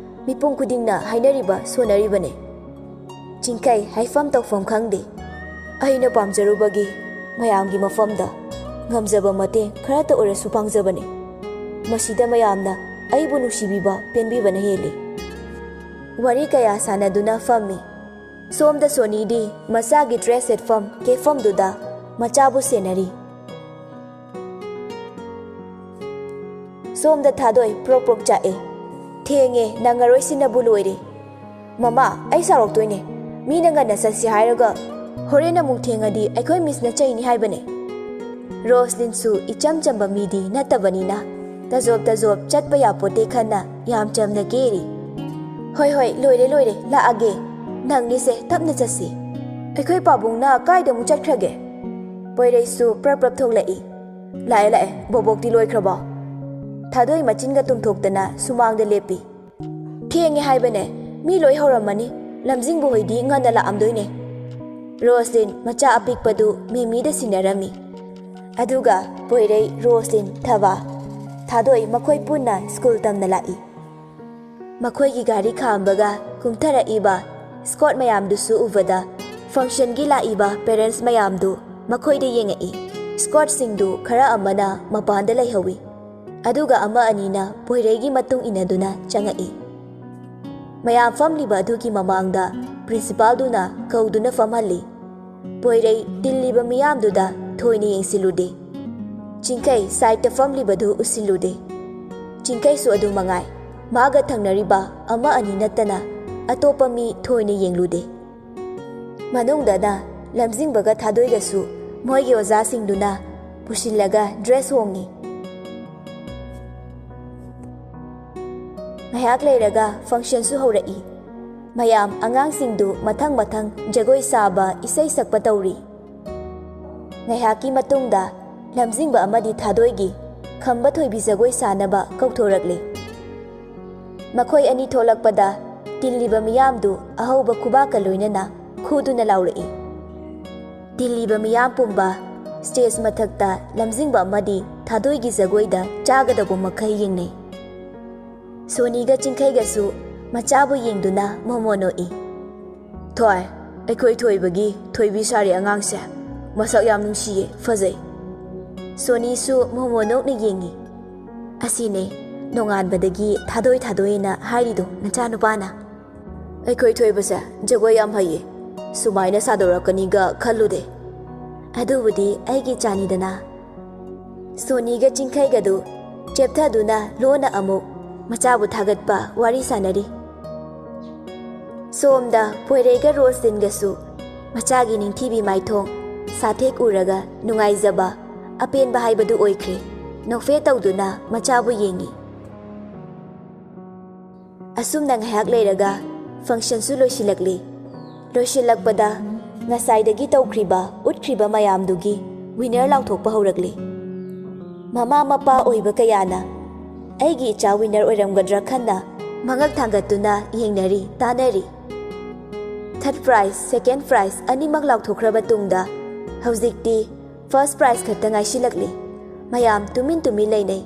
ꯃꯤꯄꯨꯝ ꯈꯨꯗꯤꯡꯅ ꯍꯥꯏꯅꯔꯤꯕ ꯁꯣꯟꯅꯔꯤꯕꯅꯤ꯫" ꯆꯤꯡꯈꯩ ꯍꯥꯏꯐꯝ ꯇꯧꯐꯝ ꯈꯪꯗꯦ꯫ "ꯑꯩꯅ ꯄꯥꯝꯖꯔꯨꯕꯒꯤ ꯃꯌꯥꯝꯒꯤ ꯃꯐꯝꯗ ꯉꯝꯖꯕ ꯃꯇꯦꯡ ꯈꯔꯇ ꯑꯣꯏꯔꯁꯨ ꯄꯥꯡꯖꯕꯅꯤ꯫ ꯃꯁꯤꯗ ꯃꯌꯥꯝꯅ ꯑꯩꯕꯨ ꯅꯨꯡꯁꯤꯕꯤꯕ ꯄꯦꯟꯕꯤꯕꯅ ꯍꯦꯜꯂꯤ꯫" ꯋꯥꯔꯤ ꯀꯌꯥ ꯁꯥꯟꯅꯗꯨꯅ ꯐꯝꯃꯤ꯫ ꯁꯣꯝꯗ ꯁꯣꯅꯤꯗꯤ ꯃꯆꯥꯒꯤ ꯗ꯭ꯔꯦꯁ ꯁꯦꯠꯐꯝ ꯀꯦꯐꯝꯗꯨꯗ ꯃꯆꯥꯕꯨ ꯁꯦꯟꯅꯔꯤ꯫ ꯁꯣꯝꯗ ꯊꯥꯗꯣꯏ ꯄ꯭ꯔꯣꯛ ꯄ꯭ꯔꯣꯛ ꯆꯥꯛꯑꯦ꯫ "ꯊꯦꯡꯉꯦ, ꯅꯪꯉꯔꯣꯏꯁꯤꯅꯕꯨ ꯂꯣꯏꯔꯦ꯫ ꯃꯃꯥ, ꯑꯩ ꯁꯥꯎꯔꯛꯇꯣꯏꯅꯦ꯫ ꯃꯤꯅ ꯉꯟꯅ ꯆꯠꯁꯤ ꯍꯥꯏꯔꯒ ꯍꯣꯔꯦꯟ ꯑꯃꯨꯛ ꯊꯦꯡꯉꯗꯤ ꯑꯩꯈꯣꯏ ꯃꯤꯁꯅ ꯆꯩꯅꯤ ꯍꯥꯏꯕꯅꯦ꯫" ꯔꯣꯁꯂꯤꯟꯁꯨ ꯏꯆꯝ ꯆꯝꯕ ꯃꯤꯗꯤ ꯅꯠꯇꯕꯅꯤꯅ ꯇꯖꯣꯞ ꯇꯖꯣꯞ ꯆꯠꯄ ꯌꯥꯄꯣꯠꯇꯦ ꯈꯟꯅ ꯌꯥꯝ ꯆꯝꯅ ꯀꯦꯔꯤ꯫ "ꯍꯣꯏ ꯍꯣꯏ, ꯂꯣꯏꯔꯦ ꯂꯣꯏꯔꯦ, ꯂꯥꯛꯑꯒꯦ꯫ ꯅꯪꯅꯤꯁꯦ, ꯇꯞꯅ ꯆꯠꯁꯤ꯫ ꯑꯩꯈꯣꯏ ꯄꯥꯕꯨꯡꯅ ꯀꯥꯏꯗ ꯑꯃꯨꯛ ꯆꯠꯈ꯭ꯔꯒꯦ?" ꯄꯣꯏꯔꯩꯁꯨ ꯄ꯭ꯔꯞ ꯄ꯭ꯔꯞ ꯊꯣꯛꯂꯛꯏ꯫ "ꯂꯥꯛꯑꯦ ꯂꯥꯛꯑꯦ, ꯕꯣꯕꯣꯛꯇꯤ ꯂꯣꯏꯈ꯭ꯔꯕꯣ?" ꯊꯥꯗꯣꯏ ꯃꯆꯤꯟꯒ ꯇꯨꯝꯊꯣꯛꯇꯅ ꯁꯨꯃꯥꯡꯗ ꯂꯦꯞꯄꯤ꯫ "ꯊꯦꯡꯉꯦ ꯍꯥꯏꯕꯅꯦ, ꯃꯤ ꯂꯣꯏ ꯍꯧꯔꯝꯃꯅꯤ꯫ ꯂꯝꯖꯤꯡꯕ ꯍꯣꯏꯗꯤ ꯉꯟꯅ ꯂꯥꯛꯑꯝꯗꯣꯏꯅꯦ꯫" ꯔꯣꯁꯂꯤꯟ ꯃꯆꯥ ꯑꯄꯤꯛꯄꯗꯨ ꯃꯦꯃꯤꯗ ꯁꯤꯟꯅꯔꯝꯃꯤ꯫ ꯑꯗꯨꯒ ꯄꯣꯏꯔꯩ, ꯔꯣꯁꯂꯤꯟ, ꯊꯕꯥ, ꯊꯥꯗꯣꯏ ꯃꯈꯣꯏ ꯄꯨꯟꯅ ꯁ꯭ꯀꯨꯜ ꯇꯝꯅ ꯂꯥꯛꯏ꯫ ꯃꯈꯣꯏꯒꯤ ꯒꯥꯔꯤ ꯈꯥꯝꯕꯒ ꯀꯨꯝꯊꯔꯛꯏꯕ ꯁ꯭ꯀꯣꯠ ꯃꯌꯥꯝꯗꯨꯁꯨ ꯎꯕꯗ ꯐꯪꯁꯟꯒꯤ ꯂꯥꯛꯏꯕ ꯄꯦꯔꯦꯟꯠꯁ ꯃꯌꯥꯝꯗꯨ ꯃꯈꯣꯏꯗ ꯌꯦꯡꯉꯛꯏ꯫ ꯁ꯭ꯀꯣꯠꯁꯤꯡꯗꯨ ꯈꯔ ꯑꯃꯅ ꯃꯄꯥꯟꯗ ꯂꯩꯍꯧꯏ꯫ ꯑꯗꯨꯒ ꯑꯃ ꯑꯅꯤꯅ ꯄꯣꯏꯔꯩꯒꯤ ꯃꯇꯨꯡ ꯏꯟꯅꯗꯨꯅ ꯆꯪꯉꯛꯏ꯫ ꯃꯌꯥꯝ ꯐꯝꯂꯤꯕ ꯑꯗꯨꯒꯤ ꯃꯃꯥꯡꯗ ꯄ꯭ꯔꯤꯟꯁꯤꯄꯥꯜꯗꯨꯅ ꯀꯧꯗꯨꯅ ꯐꯝꯍꯜꯂꯤ꯫ ꯄꯣꯏꯔꯩ ꯇꯤꯜꯂꯤꯕ ꯃꯤꯌꯥꯝꯗꯨꯗ ꯊꯣꯏꯅ ꯌꯦꯡꯁꯤꯜꯂꯨꯗꯦ꯫ ꯆꯤꯡꯈꯩ ꯁꯥꯏꯠꯇ ꯐꯝꯂꯤꯕꯗꯨ ꯎꯁꯤꯜꯂꯨꯗꯦ꯫ ꯆꯤꯡꯈꯩꯁꯨ ꯑꯗꯨ ꯃꯉꯥꯏ꯫ ꯃꯥꯒ ꯊꯪꯅꯔꯤꯕ ꯑꯃ ꯑꯅꯤ ꯅꯠꯇꯅ ꯑꯇꯣꯞꯄ ꯃꯤ ꯊꯣꯏꯅ ꯌꯦꯡꯂꯨꯗꯦ꯫ ꯃꯅꯨꯡꯗꯅ ꯂꯝꯖꯤꯡꯕꯒ ꯊꯥꯗꯣꯏꯒꯁꯨ ꯃꯣꯏꯒꯤ ꯑꯣꯖꯥꯁꯤꯡꯗꯨꯅ ꯄꯨꯁꯤꯜꯂꯒ ꯗ꯭ꯔꯦꯁ ꯍꯣꯡꯉꯤ꯫ ꯉꯥꯏꯍꯥꯛ ꯂꯩꯔꯒ ꯐꯪꯁꯟꯁꯨ ꯍꯧꯔꯛꯏ꯫ ꯃꯌꯥꯝ ꯑꯉꯥꯡꯁꯤꯡꯗꯨ ꯃꯊꯪ ꯃꯊꯪ ꯖꯒꯣꯏ ꯁꯥꯕ, ꯏꯁꯩ ꯁꯛꯄ ꯇꯧꯔꯤ꯫ ꯉꯥꯏꯍꯥꯛꯀꯤ ꯃꯇꯨꯡꯗ ꯂꯝꯖꯤꯡꯕ ꯑꯃꯗꯤ ꯊꯥꯗꯣꯏꯒꯤ ꯈꯝꯕ ꯊꯣꯏꯕꯤ ꯖꯒꯣꯏ ꯁꯥꯅꯕ ꯀꯧꯊꯣꯔꯛꯂꯦ꯫ ꯃꯈꯣꯏ ꯑꯅꯤ ꯊꯣꯛꯂꯛꯄꯗ ꯇꯤꯜꯂꯤꯕ ꯃꯤꯌꯥꯝꯗꯨ ꯑꯍꯧꯕ ꯈꯨꯕꯥꯛꯀ ꯂꯣꯏꯅꯅ ꯈꯨꯗꯨꯅ ꯂꯥꯎꯔꯛꯏ꯫ ꯇꯤꯜꯂꯤꯕ ꯃꯤꯌꯥꯝ ꯄꯨꯝꯕ ꯁ꯭ꯇꯦꯖ ꯃꯊꯛꯇ ꯂꯝꯖꯤꯡꯕ ꯑꯃꯗꯤ ꯊꯥꯗꯣꯏꯒꯤ ꯖꯒꯣꯏꯗ ꯆꯥꯒꯗꯧꯕ ꯃꯈꯩ ꯌꯦꯡꯅꯩ꯫ ꯁꯣꯅꯤꯒ ꯆꯤꯡꯈꯩꯒꯁꯨ ꯃꯆꯥꯕꯨ ꯌꯦꯡꯗꯨꯅ ꯃꯣꯃꯣ ꯅꯣꯛꯏ꯫ "ꯊꯣꯏ, ꯑꯩꯈꯣꯏ ꯊꯣꯏꯕꯒꯤ ꯊꯣꯏꯕꯤ ꯁꯥꯔꯤ ꯑꯉꯥꯡꯁꯦ꯫ ꯃꯁꯛ ꯌꯥꯝ ꯅꯨꯡꯁꯤꯌꯦ, ꯐꯖꯩ꯫" ꯁꯣꯅꯤꯁꯨ ꯃꯣꯃꯣ ꯅꯣꯛꯅ ꯌꯦꯡꯏ꯫ "ꯑꯁꯤꯅꯦ ꯅꯣꯡꯉꯥꯟꯕꯗꯒꯤ ꯊꯥꯗꯣꯏ ꯊꯥꯗꯣꯏꯅ ꯍꯥꯏꯔꯤꯗꯣ ꯅꯆꯥꯅꯨꯄꯥꯅ꯫ ꯑꯩꯈꯣꯏ ꯊꯣꯏꯕꯁꯦ ꯖꯒꯣꯏ ꯌꯥꯝ ꯍꯩꯌꯦ꯫ ꯁꯨꯃꯥꯏꯅ ꯁꯥꯗꯣꯔꯛꯀꯅꯤꯒ ꯈꯜꯂꯨꯗꯦ꯫" "ꯑꯗꯨꯕꯨꯗꯤ ꯑꯩꯒꯤ ꯏꯆꯥꯅꯤꯗꯅ꯫" ꯁꯣꯅꯤꯒ ꯆꯤꯡꯈꯩꯒꯗꯨ ꯆꯦꯞꯊꯗꯨꯅ ꯂꯣꯟꯅ ꯑꯃꯨꯛ ꯃꯆꯥꯕꯨ ꯊꯥꯒꯠꯄ ꯋꯥꯔꯤ ꯁꯥꯅꯔꯤ꯫ ꯁꯣꯝꯗ ꯄꯣꯏꯔꯩꯒ ꯔꯣꯁꯂꯤꯟꯒꯁꯨ ꯃꯆꯥꯒꯤ ꯅꯤꯡꯊꯤꯕꯤ ꯃꯥꯏꯊꯣꯡ ꯁꯥꯊꯦꯛ ꯎꯔꯒ ꯅꯨꯡꯉꯥꯏꯖꯕ, ꯑꯄꯦꯟꯕ ꯍꯥꯏꯕꯗꯨ ꯑꯣꯏꯈ꯭ꯔꯦ꯫ ꯅꯣꯛꯐꯦꯠ ꯇꯧꯗꯨꯅ ꯃꯆꯥꯕꯨ ꯌꯦꯡꯏ꯫ ꯑꯁꯨꯝꯅ ꯉꯥꯏꯍꯥꯛ ꯂꯩꯔꯒ ꯐꯪꯁꯟꯁꯨ ꯂꯣꯏꯁꯤꯜꯂꯛꯂꯤ꯫ ꯂꯣꯏꯁꯤꯜꯂꯛꯄꯗ ꯉꯁꯥꯏꯗꯒꯤ ꯇꯧꯈ꯭ꯔꯤꯕ, ꯎꯠꯈ꯭ꯔꯤꯕ ꯃꯌꯥꯝꯗꯨꯒꯤ ꯋꯤꯅꯔ ꯂꯥꯎꯊꯣꯛꯄ ꯍꯧꯔꯛꯂꯤ꯫ ꯃꯃꯥ ꯃꯄꯥ ꯑꯣꯏꯕ ꯀꯌꯥꯅ ꯑꯩꯒꯤ ꯏꯆꯥ ꯋꯤꯅꯔ ꯑꯣꯏꯔꯝꯒꯗ꯭ꯔꯥ ꯈꯟꯅ ꯃꯉꯛ ꯊꯥꯡꯒꯠꯇꯨꯅ ꯌꯦꯡꯅꯔꯤ, ꯇꯥꯅꯔꯤ꯫ ꯊꯥꯔꯗ ꯄ꯭ꯔꯥꯏꯖ, ꯁꯦꯀꯦꯟꯗ ꯄ꯭ꯔꯥꯏꯖ ꯑꯅꯤꯃꯛ ꯂꯥꯎꯊꯣꯛꯈ꯭ꯔꯕ ꯇꯨꯡꯗ ꯍꯧꯖꯤꯛꯇꯤ ꯐꯥꯔꯁ ꯄ꯭ꯔꯥꯏꯖ ꯈꯛꯇ ꯉꯥꯏꯁꯤꯜꯂꯛꯂꯤ꯫ ꯃꯌꯥꯝ ꯇꯨꯃꯤꯟ ꯇꯨꯃꯤꯟ ꯂꯩꯅꯩ꯫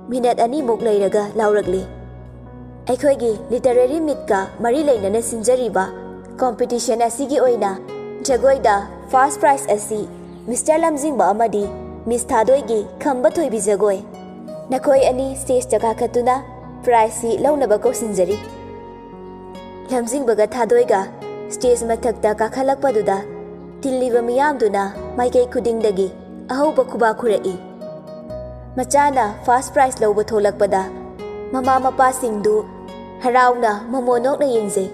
ꯃꯤꯅꯠ ꯑꯅꯤꯃꯨꯛ ꯂꯩꯔꯒ ꯂꯥꯎꯔꯛꯂꯤ꯫ ꯑꯩꯈꯣꯏꯒꯤ ꯂꯤꯇꯔꯦꯔꯤ ꯃꯤꯠꯀ ꯃꯔꯤ ꯂꯩꯅꯅ ꯁꯤꯟꯖꯔꯤꯕ ꯀꯣꯝꯄꯤꯇꯤꯁꯟ ꯑꯁꯤꯒꯤ ꯑꯣꯏꯅ ꯖꯒꯣꯏꯗ ꯐꯥꯔꯁ ꯄ꯭ꯔꯥꯏꯖ ꯑꯁꯤ ꯃꯤꯁꯇꯔ ꯂꯝꯖꯤꯡꯕ ꯑꯃꯗꯤ ꯃꯤꯁ ꯊꯥꯗꯣꯏꯒꯤ ꯈꯝꯕ ꯊꯣꯏꯕꯤ ꯖꯒꯣꯏ꯫ ꯅꯈꯣꯏ ꯑꯅꯤ ꯁ꯭ꯇꯦꯖꯇ ꯀꯥꯈꯠꯇꯨꯅ ꯄ꯭ꯔꯥꯏꯖꯁꯤ ꯂꯧꯅꯕ ꯀꯧꯁꯤꯟꯖꯔꯤ꯫ ꯂꯝꯖꯤꯡꯕꯒ ꯊꯥꯗꯣꯏꯒ ꯁ꯭ꯇꯦꯖ ꯃꯊꯛꯇ ꯀꯥꯈꯠꯂꯛꯄꯗꯨꯗ ꯇꯤꯜꯂꯤꯕ ꯃꯤꯌꯥꯝꯗꯨꯅ ꯃꯥꯏꯀꯩ ꯈꯨꯗꯤꯡꯗꯒꯤ ꯑꯍꯧꯕ ꯈꯨꯕꯥꯛ ꯈꯨꯔꯛꯏ꯫ ꯃꯆꯥꯅ ꯐꯥꯔꯁ ꯄ꯭ꯔꯥꯏꯖ ꯂꯧꯕ ꯊꯣꯛꯂꯛꯄꯗ ꯃꯃꯥ ꯃꯄꯥꯁꯤꯡꯗꯨ ꯍꯔꯥꯎꯅ ꯃꯣꯃꯣ ꯅꯣꯛꯅ ꯌꯦꯡꯖꯩ꯫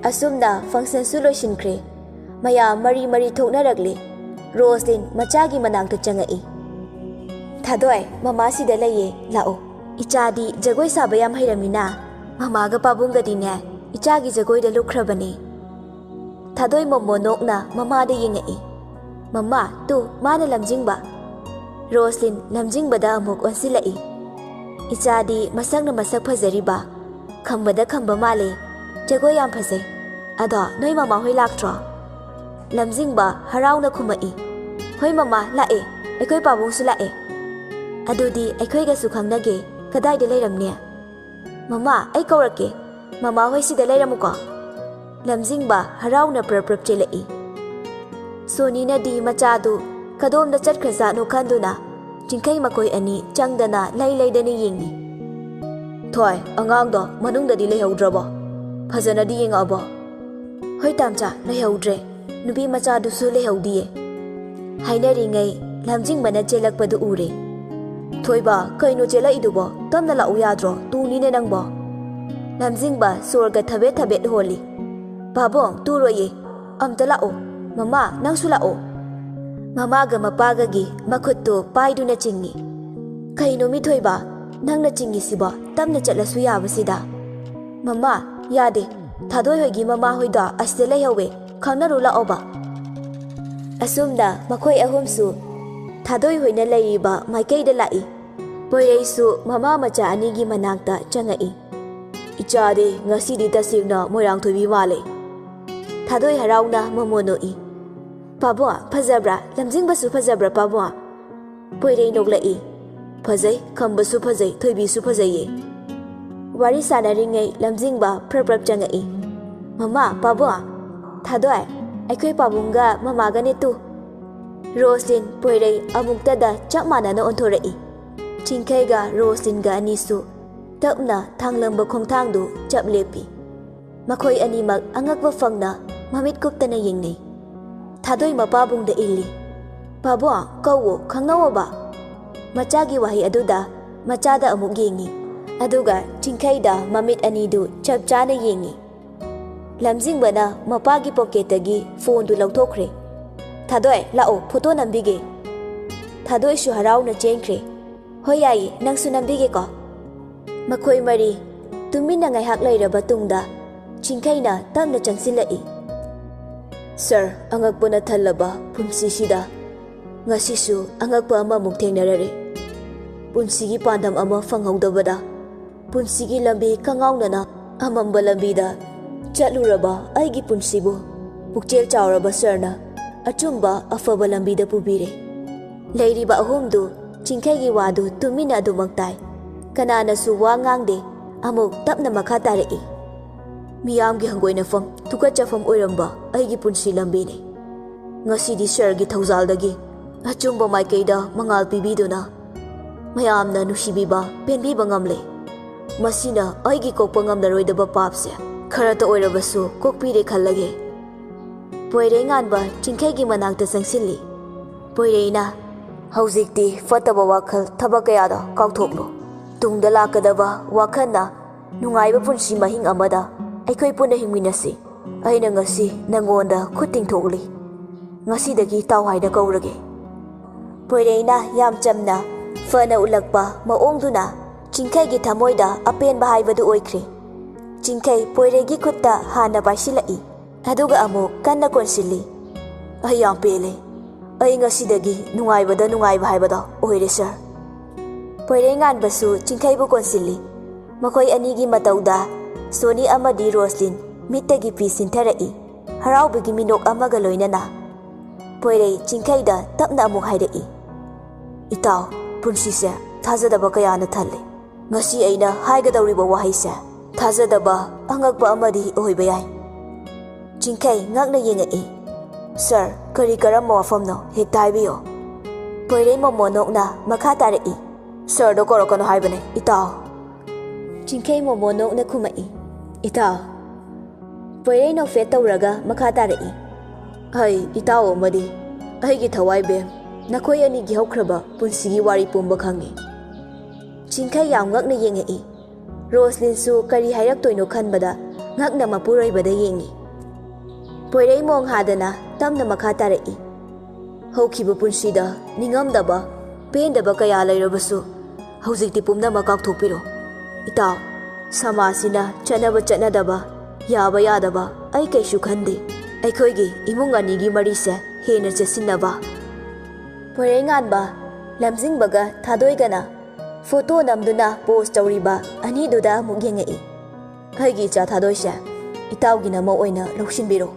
ꯑꯁꯨꯝꯅ ꯐꯪꯁꯟꯁꯨ ꯂꯣꯏꯁꯤꯟꯈ꯭ꯔꯦ꯫ ꯃꯌꯥꯝ ꯃꯔꯤ ꯃꯔꯤ ꯊꯣꯛꯅꯔꯛꯂꯦ꯫ ꯔꯣꯁꯂꯤꯟ ꯃꯆꯥꯒꯤ ꯃꯅꯥꯛꯇ ꯆꯪꯉꯛꯏ꯫ "ꯊꯥꯗꯣꯏ, ꯃꯃꯥ ꯁꯤꯗ ꯂꯩꯌꯦ, ꯂꯥꯛꯑꯣ꯫" "ꯏꯆꯥꯗꯤ ꯖꯒꯣꯏ ꯁꯥꯕ ꯌꯥꯝ ꯍꯩꯔꯝꯃꯤꯅ꯫ ꯃꯃꯥꯒ ꯄꯥꯕꯨꯡꯒꯗꯤꯅꯦ ꯏꯆꯥꯒꯤ ꯖꯒꯣꯏꯗ ꯂꯨꯞꯈ꯭ꯔꯕꯅꯦ꯫" ꯊꯥꯗꯣꯏ ꯃꯣꯃꯣ ꯅꯣꯛꯅ ꯃꯃꯥꯗ ꯌꯦꯡꯉꯛꯏ꯫ "ꯃꯃꯥ, ꯇꯨ, ꯃꯥꯅ ꯂꯝꯖꯤꯡꯕ꯫" ꯔꯣꯁꯂꯤꯟ ꯂꯝꯖꯤꯡꯕꯗ ꯑꯃꯨꯛ ꯑꯣꯟꯁꯤꯜꯂꯛꯏ꯫ "ꯏꯆꯥꯗꯤ ꯃꯁꯛꯅ ꯃꯁꯛ ꯐꯖꯔꯤꯕ, ꯈꯝꯕꯗ ꯈꯝꯕ ꯃꯥꯜꯂꯦ, ꯖꯒꯣꯏ ꯌꯥꯝ ꯐꯖꯩ꯫ ꯑꯗꯣ ꯅꯣꯏ ꯃꯃꯥꯍꯣꯏ ꯂꯥꯛꯇ꯭ꯔꯣ?" ꯂꯝꯖꯤꯡꯕ ꯍꯔꯥꯎꯅ ꯈꯨꯝꯃꯛꯏ꯫ "ꯍꯣꯏ ꯃꯃꯥ, ꯂꯥꯛꯑꯦ, ꯑꯩꯈꯣꯏ ꯄꯥꯕꯨꯡꯁꯨ ꯂꯥꯛꯑꯦ꯫" "ꯑꯗꯨꯗꯤ ꯑꯩꯈꯣꯏꯒꯁꯨ ꯈꯪꯅꯒꯦ, ꯀꯗꯥꯏꯗ ꯂꯩꯔꯝꯅꯤ?" "ꯃꯃꯥ, ꯑꯩ ꯀꯧꯔꯛꯀꯦ, ꯃꯃꯥꯍꯣꯏ ꯁꯤꯗ ꯂꯩꯔꯝꯃꯨꯀꯣ꯫" ꯂꯝꯖꯤꯡꯕ ꯍꯔꯥꯎꯅ ꯄ꯭ꯔꯞ ꯄ꯭ꯔꯞ ꯆꯦꯜꯂꯛꯏ꯫ ꯁꯣꯅꯤꯅꯗꯤ ꯃꯆꯥꯗꯨ ꯀꯗꯣꯝꯗ ꯆꯠꯈ꯭ꯔꯖꯥꯠꯅꯣ ꯈꯟꯗꯨꯅ ꯆꯤꯡꯈꯩ ꯃꯈꯣꯏ ꯑꯅꯤ ꯆꯪꯗꯅ ꯂꯩ ꯂꯩꯗꯅ ꯌꯦꯡꯉꯤ꯫ "ꯊꯣꯏ, ꯑꯉꯥꯡꯗꯣ ꯃꯅꯨꯡꯗꯗꯤ ꯂꯩꯍꯧꯗ꯭ꯔꯕꯣ? ꯐꯖꯅꯗꯤ ꯌꯦꯡꯉꯛꯑꯕꯣ?" "ꯍꯣꯏ ꯇꯥꯝꯆꯥ, ꯂꯩꯍꯧꯗ꯭ꯔꯦ꯫ ꯅꯨꯄꯤ ꯃꯆꯥꯗꯨꯁꯨ ꯂꯩꯍꯧꯗꯤꯌꯦ꯫" ꯍꯥꯏꯅꯔꯤꯉꯩ ꯂꯝꯖꯤꯡꯕꯅ ꯆꯦꯜꯂꯛꯄꯗꯨ ꯎꯔꯦ꯫ "ꯊꯣꯏꯕ, ꯀꯩꯅꯣ ꯆꯦꯜꯂꯛꯏꯗꯨꯕꯣ? ꯇꯞꯅ ꯂꯥꯛꯎ ꯌꯥꯗ꯭ꯔꯣ? ꯇꯨꯅꯤꯅꯦ ꯅꯪꯕꯣ꯫" ꯂꯝꯖꯤꯡꯕ ꯁꯣꯔꯒ ꯊꯕꯦꯠ ꯊꯕꯦꯠ ꯍꯣꯜꯂꯤ꯫ "ꯄꯥꯕꯨꯡ, ꯇꯨꯔꯣꯏꯌꯦ꯫ ꯑꯝꯇ ꯂꯥꯛꯑꯣ꯫ ꯃꯃꯥ, ꯅꯪꯁꯨ ꯂꯥꯛꯑꯣ꯫" ꯃꯃꯥꯒ ꯃꯄꯥꯒꯒꯤ ꯃꯈꯨꯠꯇꯨ ꯄꯥꯏꯗꯨꯅ ꯆꯤꯡꯏ꯫ "ꯀꯩꯅꯣ ꯃꯤꯊꯣꯏꯕ, ꯅꯪꯅ ꯆꯤꯡꯉꯤꯁꯤꯕꯣ? ꯇꯞꯅ ꯆꯠꯂꯁꯨ ꯌꯥꯕꯁꯤꯗ꯫" "ꯃꯃꯥ, ꯌꯥꯗꯦ꯫ ꯊꯥꯗꯣꯏ ꯍꯣꯏꯒꯤ ꯃꯃꯥꯍꯣꯏꯗꯣ ꯑꯁꯤꯗ ꯂꯩꯍꯧꯋꯦ꯫ ꯈꯪꯅꯔꯨ ꯂꯥꯛꯑꯣꯕ꯫" ꯑꯁꯨꯝꯅ ꯃꯈꯣꯏ ꯑꯍꯨꯝꯁꯨ ꯊꯥꯗꯣꯏ ꯍꯣꯏꯅ ꯂꯩꯔꯤꯕ ꯃꯥꯏꯀꯩꯗ ꯂꯥꯛꯏ꯫ ꯄꯣꯏꯔꯩꯁꯨ ꯃꯃꯥ ꯃꯆꯥ ꯑꯅꯤꯒꯤ ꯃꯅꯥꯛꯇ ꯆꯪꯉꯛꯏ꯫ "ꯏꯆꯥꯗꯤ ꯉꯁꯤꯗꯤ ꯇꯁꯦꯡꯅ ꯃꯣꯏꯔꯥꯡꯊꯣꯏꯕꯤ ꯃꯥꯜꯂꯦ꯫" ꯊꯥꯗꯣꯏ ꯍꯔꯥꯎꯅ ꯃꯃꯣꯟ ꯅꯣꯛꯏ꯫ "ꯄꯥꯕꯨꯡ, ꯐꯖꯕ꯭ꯔꯥ? ꯂꯝꯖꯤꯡꯕꯁꯨ ꯐꯖꯕ꯭ꯔꯥ, ꯄꯥꯕꯨꯡ?" ꯄꯣꯏꯔꯩ ꯅꯣꯛꯂꯛꯏ꯫ "ꯐꯖꯩ, ꯈꯝꯕꯁꯨ ꯐꯖꯩ, ꯊꯣꯏꯕꯤꯁꯨ ꯐꯖꯩꯌꯦ꯫" ꯋꯥꯔꯤ ꯁꯥꯟꯅꯔꯤꯉꯩ ꯂꯝꯖꯤꯡꯕ ꯄ꯭ꯔꯞ ꯄ꯭ꯔꯞ ꯆꯪꯉꯛꯏ꯫ "ꯃꯃꯥ, ꯄꯥꯕꯨꯡ꯫" "ꯊꯥꯗꯣꯏ, ꯑꯩꯈꯣꯏ ꯄꯥꯕꯨꯡꯒ ꯃꯃꯥꯒꯅꯦ ꯇꯨ꯫" ꯔꯣꯁꯂꯤꯟ, ꯄꯣꯏꯔꯩ ꯑꯃꯨꯛꯇꯗ ꯆꯞ ꯃꯥꯟꯅꯅ ꯑꯣꯟꯊꯣꯔꯛꯏ꯫ ꯆꯤꯡꯈꯩꯒ ꯔꯣꯁꯂꯤꯟꯒ ꯑꯅꯤꯁꯨ ꯇꯞꯅ ꯊꯥꯡꯂꯝꯕ ꯈꯣꯡꯊꯥꯡꯗꯨ ꯆꯞ ꯂꯦꯞꯄꯤ꯫ ꯃꯈꯣꯏ ꯑꯅꯤꯃꯛ ꯑꯉꯛꯄ ꯐꯪꯅ ꯃꯃꯤꯠ ꯀꯨꯞꯇꯅ ꯌꯦꯡꯅꯩ꯫ ꯊꯥꯗꯣꯏ ꯃꯄꯥꯕꯨꯡꯗ ꯏꯜꯂꯤ꯫ "ꯄꯥꯕꯨꯡ, ꯀꯧꯋꯣ, ꯈꯪꯅꯧꯋꯣꯕ꯫" ꯃꯆꯥꯒꯤ ꯋꯥꯍꯩ ꯑꯗꯨꯗ ꯃꯆꯥꯗ ꯑꯃꯨꯛ ꯌꯦꯡꯉꯤ꯫ ꯑꯗꯨꯒ ꯆꯤꯡꯈꯩꯗ ꯃꯃꯤꯠ ꯑꯅꯤꯗꯨ ꯆꯞ ꯆꯥꯅ ꯌꯦꯡꯉꯤ꯫ ꯂꯝꯖꯤꯡꯕꯅ ꯃꯄꯥꯒꯤ ꯄꯣꯀꯦꯠꯇꯒꯤ ꯐꯣꯟꯗꯨ ꯂꯧꯊꯣꯛꯈ꯭ꯔꯦ꯫ "ꯊꯥꯗꯣꯏ, ꯂꯥꯛꯑꯣ, ꯐꯣꯇꯣ ꯅꯝꯕꯤꯒꯦ꯫" ꯊꯥꯗꯣꯏꯁꯨ ꯍꯔꯥꯎꯅ ꯆꯦꯟꯈ꯭ꯔꯦ꯫ "ꯍꯣꯏ, ꯌꯥꯏꯌꯦ, ꯅꯪꯁꯨ ꯅꯝꯕꯤꯒꯦꯀꯣ꯫" ꯃꯈꯣꯏ ꯃꯔꯤ ꯇꯨꯃꯤꯟꯅ ꯉꯥꯏꯍꯥꯛ ꯂꯩꯔꯕ ꯇꯨꯡꯗ ꯆꯤꯡꯈꯩꯅ ꯇꯞꯅ ꯆꯪꯁꯤꯜꯂꯛꯏ꯫ ꯁꯥꯔ, ꯑꯉꯛꯄꯅ ꯊꯜꯂꯕ ꯄꯨꯟꯁꯤꯁꯤꯗ ꯉꯁꯤꯁꯨ ꯑꯉꯛꯄ ꯑꯃꯃꯨꯛ ꯊꯦꯡꯅꯔꯔꯦ꯫ ꯄꯨꯟꯁꯤꯒꯤ ꯄꯥꯟꯗꯝ ꯑꯃ ꯐꯪꯍꯧꯗꯕꯗ, ꯄꯨꯟꯁꯤꯒꯤ ꯂꯝꯕꯤ ꯀꯉꯥꯎꯅꯅ ꯑꯃꯝꯕ ꯂꯝꯕꯤꯗ ꯆꯠꯂꯨꯔꯕ ꯑꯩꯒꯤ ꯄꯨꯟꯁꯤꯕꯨ ꯄꯨꯛꯆꯦꯜ ꯆꯥꯎꯔꯕ ꯁꯥꯔꯅ ꯑꯆꯨꯝꯕ ꯑꯐꯕ ꯂꯝꯕꯤꯗ ꯄꯨꯕꯤꯔꯦ꯫ ꯂꯩꯔꯤꯕ ꯑꯍꯨꯝꯗꯨ ꯆꯤꯡꯈꯩꯒꯤ ꯋꯥꯗꯨ ꯇꯨꯃꯤꯟꯅ ꯑꯗꯨꯃꯛ ꯇꯥꯏ꯫ ꯀꯅꯥꯅꯁꯨ ꯋꯥ ꯉꯥꯡꯗꯦ꯫ ꯑꯃꯨꯛ ꯇꯞꯅ ꯃꯈꯥ ꯇꯥꯔꯛꯏ꯫ ꯃꯤꯌꯥꯝꯒꯤ ꯍꯪꯒꯣꯏꯅꯐꯝ, ꯊꯨꯀꯠꯆꯐꯝ ꯑꯣꯏꯔꯝꯕ ꯑꯩꯒꯤ ꯄꯨꯟꯁꯤ ꯂꯝꯕꯤꯅꯤ꯫ ꯉꯁꯤꯗꯤ ꯁꯥꯔꯒꯤ ꯊꯧꯖꯥꯜꯗꯒꯤ ꯑꯆꯨꯝꯕ ꯃꯥꯏꯀꯩꯗ ꯃꯉꯥꯜ ꯄꯤꯕꯤꯗꯨꯅ ꯃꯌꯥꯝꯅ ꯅꯨꯡꯁꯤꯕꯤꯕ, ꯄꯦꯟꯕꯤꯕ ꯉꯝꯂꯦ꯫ ꯃꯁꯤꯅ ꯑꯩꯒꯤ ꯀꯣꯛꯄ ꯉꯝꯂꯔꯣꯏꯗꯕ ꯄꯥꯞꯁꯦ ꯈꯔꯇ ꯑꯣꯏꯔꯕꯁꯨ ꯀꯣꯛꯄꯤꯔꯦ ꯈꯜꯂꯒꯦ꯫ ꯄꯣꯏꯔꯩꯉꯥꯟꯕ ꯆꯤꯡꯈꯩꯒꯤ ꯃꯅꯥꯛꯇ ꯆꯪꯁꯤꯜꯂꯤ꯫ ꯄꯣꯏꯔꯩꯅ, "ꯍꯧꯖꯤꯛꯇꯤ ꯐꯠꯇꯕ ꯋꯥꯈꯜ, ꯊꯕꯛ ꯀꯌꯥꯗꯣ ꯀꯥꯎꯊꯣꯛꯂꯣ꯫ ꯇꯨꯡꯗ ꯂꯥꯛꯀꯗꯕ ꯋꯥꯈꯜꯅ ꯅꯨꯡꯉꯥꯏꯕ ꯄꯨꯟꯁꯤ ꯃꯍꯤꯡ ꯑꯃꯗ ꯑꯩꯈꯣꯏ ꯄꯨꯟꯅ ꯍꯤꯡꯃꯤꯟꯅꯁꯤ꯫ ꯑꯩꯅ ꯉꯁꯤ ꯅꯪꯉꯣꯟꯗ ꯈꯨꯠ ꯇꯤꯡꯊꯣꯛꯂꯤ꯫ ꯉꯁꯤꯗꯒꯤ ꯏꯇꯥꯎ ꯍꯥꯏꯅ ꯀꯧꯔꯒꯦ꯫" ꯄꯣꯏꯔꯩꯅ ꯌꯥꯝ ꯆꯝꯅ, ꯐꯅ ꯎꯠꯂꯛꯄ ꯃꯑꯣꯡꯗꯨꯅ ꯆꯤꯡꯈꯩꯒꯤ ꯊꯃꯣꯏꯗ ꯑꯄꯦꯟꯕ ꯍꯥꯏꯕꯗꯨ ꯑꯣꯏꯈ꯭ꯔꯦ꯫ ꯆꯤꯡꯈꯩ ꯄꯣꯏꯔꯩꯒꯤ ꯈꯨꯠꯇ ꯍꯥꯟꯅ ꯄꯥꯏꯁꯤꯜꯂꯛꯏ, ꯑꯗꯨꯒ ꯑꯃꯨꯛ ꯀꯟꯅ ꯀꯣꯟꯁꯤꯜꯂꯤ꯫ "ꯑꯩ ꯌꯥꯝ ꯄꯦꯜꯂꯦ꯫ ꯑꯩ ꯉꯁꯤꯗꯒꯤ ꯅꯨꯡꯉꯥꯏꯕꯗ ꯅꯨꯡꯉꯥꯏꯕ ꯍꯥꯏꯕꯗꯣ ꯑꯣꯏꯔꯦ, ꯁꯥꯔ꯫" ꯄꯣꯏꯔꯩꯉꯥꯟꯕꯁꯨ ꯆꯤꯡꯈꯩꯕꯨ ꯀꯣꯟꯁꯤꯜꯂꯤ꯫ ꯃꯈꯣꯏ ꯑꯅꯤꯒꯤ ꯃꯇꯧꯗ ꯁꯣꯅꯤ ꯑꯃꯗꯤ ꯔꯣꯁꯂꯤꯟ ꯃꯤꯠꯇꯒꯤ ꯄꯤ ꯁꯤꯟꯊꯔꯛꯏ꯫ ꯍꯔꯥꯎꯕꯒꯤ ꯃꯤꯅꯣꯛ ꯑꯃꯒ ꯂꯣꯏꯅꯅ ꯄꯣꯏꯔꯩ ꯆꯤꯡꯈꯩꯗ ꯇꯞꯅ ꯑꯃꯨꯛ ꯍꯥꯏꯔꯛꯏ, "ꯏꯇꯥꯎ, ꯄꯨꯟꯁꯤꯁꯦ ꯊꯥꯖꯗꯕ ꯀꯌꯥꯅ ꯊꯜꯂꯦ꯫ ꯉꯁꯤ ꯑꯩꯅ ꯍꯥꯏꯒꯗꯧꯔꯤꯕ ꯋꯥꯍꯩꯁꯦ ꯊꯥꯖꯗꯕ, ꯑꯉꯛꯄ ꯑꯃꯗꯤ ꯑꯣꯏꯕ ꯌꯥꯏ꯫" ꯆꯤꯡꯈꯩ ꯉꯛꯅ ꯌꯦꯡꯉꯛꯏ꯫ "ꯁꯥꯔ, ꯀꯔꯤ ꯀꯔꯝꯕ ꯋꯥꯐꯝꯅꯣ? ꯍꯦꯛꯇ ꯍꯥꯏꯕꯤꯌꯣ꯫" ꯄꯣꯏꯔꯩ ꯃꯣꯃꯣ ꯅꯣꯛꯅ ꯃꯈꯥ ꯇꯥꯔꯛꯏ, "ꯁꯥꯔꯗꯣ ꯀꯧꯔꯛꯀꯅꯨ ꯍꯥꯏꯕꯅꯦ, ꯏꯇꯥꯎ꯫" ꯆꯤꯡꯈꯩ ꯃꯣꯃꯣ ꯅꯣꯛꯅ ꯈꯨꯝꯃꯛꯏ, "ꯏꯇꯥꯎ꯫" ꯄꯣꯏꯔꯩ ꯅꯣꯛꯐꯦꯠ ꯇꯧꯔꯒ ꯃꯈꯥ ꯇꯥꯔꯛꯏ, "ꯍꯩ, ꯏꯇꯥꯎ ꯑꯃꯗꯤ ꯑꯩꯒꯤ ꯊꯋꯥꯏ ꯕꯦꯝ, ꯅꯈꯣꯏ ꯑꯅꯤꯒꯤ ꯍꯧꯈ꯭ꯔꯕ ꯄꯨꯟꯁꯤꯒꯤ ꯋꯥꯔꯤ ꯄꯨꯝꯕ ꯈꯪꯉꯤ꯫" ꯆꯤꯡꯈꯩ ꯌꯥꯝ ꯉꯛꯅ ꯌꯦꯡꯉꯛꯏ꯫ ꯔꯣꯁꯂꯤꯟꯁꯨ ꯀꯔꯤ ꯍꯥꯏꯔꯛꯇꯣꯏꯅꯣ ꯈꯟꯕꯗ ꯉꯛꯅ ꯃꯄꯨꯔꯣꯏꯕꯗ ꯌꯦꯡꯉꯤ꯫ ꯄꯣꯏꯔꯩ ꯃꯣꯡ ꯍꯥꯗꯅ ꯇꯞꯅ ꯃꯈꯥ ꯇꯥꯔꯛꯏ, "ꯍꯧꯈꯤꯕ ꯄꯨꯟꯁꯤꯗ ꯅꯤꯡꯉꯝꯗꯕ, ꯄꯦꯟꯗꯕ ꯀꯌꯥ ꯂꯩꯔꯕꯁꯨ ꯍꯧꯖꯤꯛꯇꯤ ꯄꯨꯝꯅꯃꯛ ꯀꯥꯎꯊꯣꯛꯄꯤꯔꯣ꯫ ꯏꯇꯥꯎ, ꯁꯃꯥꯖꯁꯤꯅ ꯆꯠꯅꯕ ꯆꯠꯅꯗꯕ, ꯌꯥꯕ ꯌꯥꯗꯕ ꯑꯩ ꯀꯩꯁꯨ ꯈꯟꯗꯦ꯫ ꯑꯩꯈꯣꯏꯒꯤ ꯏꯃꯨꯡ ꯑꯅꯤꯒꯤ ꯃꯔꯤꯁꯦ ꯍꯦꯟꯅ ꯆꯦꯠꯁꯤꯟꯅꯕ꯫ ꯄꯣꯏꯔꯩꯉꯥꯟꯕ, ꯂꯝꯖꯤꯡꯕꯒ ꯊꯥꯗꯣꯏꯒꯅ ꯐꯣꯇꯣ ꯅꯝꯗꯨꯅ ꯄꯣꯁ ꯇꯧꯔꯤꯕ ꯑꯅꯤꯗꯨꯗ ꯑꯃꯨꯛ ꯌꯦꯡꯉꯛꯏ꯫ ꯑꯩꯒꯤ ꯏꯆꯥ ꯊꯥꯗꯣꯏꯁꯦ ꯏꯇꯥꯎꯒꯤ ꯅꯃꯧ ꯑꯣꯏꯅ ꯂꯧꯁꯤꯟꯕꯤꯔꯣ꯫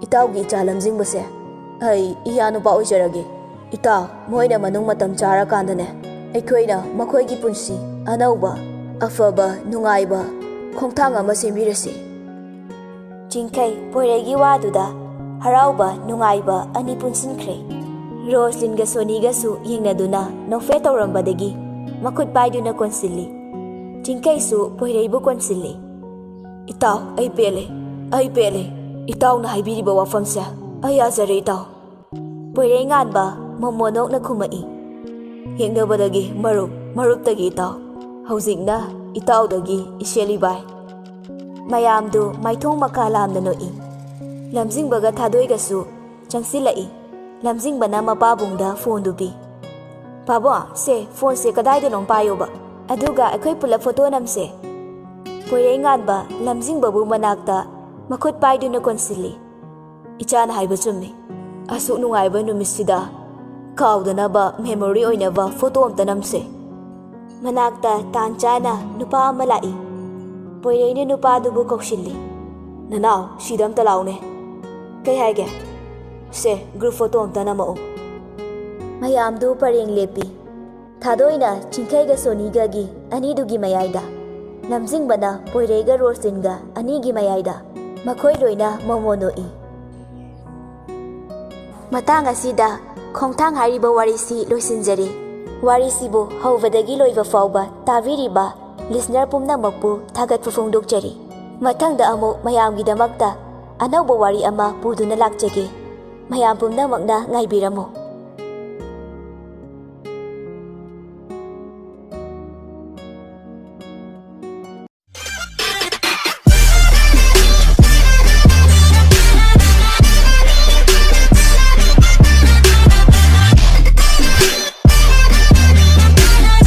ꯏꯇꯥꯎꯒꯤ ꯏꯆꯥ ꯂꯝꯖꯤꯡꯕꯁꯦ ꯑꯩ ꯏꯌꯥ ꯅꯨꯄꯥ ꯑꯣꯏꯖꯔꯒꯦ꯫ ꯏꯇꯥꯎ, ꯃꯣꯏꯅ ꯃꯅꯨꯡ ꯃꯇꯝ ꯆꯥꯔꯀꯥꯟꯗꯅꯦ, ꯑꯩꯈꯣꯏꯅ ꯃꯈꯣꯏꯒꯤ ꯄꯨꯟꯁꯤ ꯑꯅꯧꯕ, ꯑꯐꯕ, ꯅꯨꯡꯉꯥꯏꯕ ꯈꯣꯡꯊꯥꯡ ꯑꯃ ꯁꯦꯝꯕꯤꯔꯁꯤ꯫ ꯆꯤꯡꯈꯩ ꯄꯣꯏꯔꯩꯒꯤ ꯋꯥꯗꯨꯗ ꯍꯔꯥꯎꯕ, ꯅꯨꯡꯉꯥꯏꯕ ꯑꯅꯤ ꯄꯨꯟꯁꯤꯟꯈ꯭ꯔꯦ꯫ ꯔꯣꯁꯂꯤꯟꯒ ꯁꯣꯅꯤꯒꯁꯨ ꯌꯦꯡꯅꯗꯨꯅ ꯅꯣꯛꯐꯦꯠ ꯇꯧꯔꯝꯕꯗꯒꯤ ꯃꯈꯨꯠ ꯄꯥꯏꯗꯨꯅ ꯀꯣꯟꯁꯤꯜꯂꯤ꯫ ꯆꯤꯡꯈꯩꯁꯨ ꯄꯣꯏꯔꯩꯕꯨ ꯀꯣꯟꯁꯤꯜꯂꯤ꯫ "ꯏꯇꯥꯎ, ꯑꯩ ꯄꯦꯜꯂꯦ, ꯑꯩ ꯄꯦꯜꯂꯦ꯫ ꯏꯇꯥꯎꯅ ꯍꯥꯏꯕꯤꯔꯤꯕ ꯋꯥꯐꯝꯁꯦ ꯑꯩ ꯌꯥꯖꯔꯦ, ꯏꯇꯥꯎ꯫" ꯄꯣꯏꯔꯩꯉꯥꯟꯕ ꯃꯣꯃꯣꯅꯣꯛꯅ ꯈꯨꯝꯃꯛꯏ꯫ "ꯌꯦꯡꯅꯕꯗꯒꯤ ꯃꯔꯨꯞ, ꯃꯔꯨꯞꯇꯒꯤ ꯏꯇꯥꯎ, ꯍꯧꯖꯤꯛꯅ ꯏꯇꯥꯎꯗꯒꯤ ꯏꯆꯦꯜ ꯏꯕꯥꯏ꯫" ꯃꯌꯥꯝꯗꯨ ꯃꯥꯏꯊꯣꯡ ꯃꯀꯥ ꯂꯥꯝꯅ ꯅꯣꯛꯏ꯫ ꯂꯝꯖꯤꯡꯕꯒ ꯊꯥꯗꯣꯏꯒꯁꯨ ꯆꯪꯁꯤꯜꯂꯛꯏ꯫ ꯂꯝꯖꯤꯡꯕꯅ ꯃꯄꯥꯕꯨꯡꯗ ꯐꯣꯟꯗꯨ ꯄꯤ꯫ "ꯄꯥꯕꯨꯡ, ꯁꯦ, ꯐꯣꯟꯁꯦ ꯀꯗꯥꯏꯗꯅꯣꯝ ꯄꯥꯏꯌꯣꯕ, ꯑꯗꯨꯒ ꯑꯩꯈꯣꯏ ꯄꯨꯂꯞ ꯐꯣꯇꯣ ꯅꯝꯁꯦ꯫" ꯄꯣꯏꯔꯩꯉꯥꯟꯕ ꯂꯝꯖꯤꯡꯕꯕꯨ ꯃꯅꯥꯛꯇ ꯃꯈꯨꯠ ꯄꯥꯏꯗꯨꯅ ꯀꯣꯟꯁꯤꯜꯂꯤ꯫ "ꯏꯆꯥꯅ ꯍꯥꯏꯕ ꯆꯨꯝꯃꯤ꯫ ꯑꯁꯨꯛ ꯅꯨꯡꯉꯥꯏꯕ ꯅꯨꯃꯤꯠꯁꯤꯗ ꯀꯥꯎꯗꯅꯕ ꯃꯦꯃꯣꯔꯤ ꯑꯣꯏꯅꯕ ꯐꯣꯇꯣ ꯑꯝꯇ ꯅꯝꯁꯦ꯫" ꯃꯅꯥꯛꯇ ꯇꯥꯟ ꯆꯥꯅ ꯅꯨꯄꯥ ꯑꯃ ꯂꯥꯛꯏ꯫ ꯄꯣꯏꯔꯩꯅ ꯅꯨꯄꯥꯗꯨꯕꯨ ꯀꯧꯁꯤꯜꯂꯤ꯫ "ꯅꯅꯥꯎ, ꯁꯤꯗ ꯑꯝꯇ ꯂꯥꯎꯅꯦ꯫" "ꯀꯩ ꯍꯥꯏꯒꯦ?" "ꯁꯦ, ꯒ꯭ꯔꯨꯞ ꯐꯣꯇꯣ ꯑꯝꯇ ꯅꯝꯃꯛꯎ꯫" ꯃꯌꯥꯝꯗꯨ ꯄꯔꯦꯡ ꯂꯦꯞꯄꯤ꯫ ꯊꯥꯗꯣꯏꯅ ꯆꯤꯡꯈꯩꯒ ꯁꯣꯅꯤꯒꯒꯤ ꯑꯅꯤꯗꯨꯒꯤ ꯃꯌꯥꯏꯗ, ꯂꯝꯖꯤꯡꯕꯅ ꯄꯣꯏꯔꯩꯒ ꯔꯣꯁꯂꯤꯟꯒ ꯑꯅꯤꯒꯤ ꯃꯌꯥꯏꯗ, ꯃꯈꯣꯏ ꯂꯣꯏꯅ ꯃꯣꯃꯣ ꯅꯣꯛꯏ꯫ ꯃꯇꯥꯡ ꯑꯁꯤꯗ ꯈꯣꯡꯊꯥꯡ ꯍꯥꯏꯔꯤꯕ ꯋꯥꯔꯤꯁꯤ ꯂꯣꯏꯁꯤꯟꯖꯔꯦ꯫ ꯋꯥꯔꯤꯁꯤꯕꯨ ꯍꯧꯕꯗꯒꯤ ꯂꯣꯏꯕ ꯐꯥꯎꯕ ꯇꯥꯕꯤꯔꯤꯕ ꯂꯤꯁꯅꯔ ꯄꯨꯝꯅꯃꯛꯄꯨ ꯊꯥꯒꯠꯄ ꯐꯣꯡꯗꯣꯛꯆꯔꯤ꯫ ꯃꯊꯪꯗ ꯑꯃꯨꯛ ꯃꯌꯥꯝꯒꯤꯗꯃꯛꯇ ꯑꯅꯧꯕ ꯋꯥꯔꯤ ꯑꯃ ꯄꯨꯗꯨꯅ ꯂꯥꯛꯆꯒꯦ꯫ ꯃꯌꯥꯝ ꯄꯨꯝꯅꯃꯛꯅ ꯉꯥꯏꯕꯤꯔꯝꯃꯨ꯫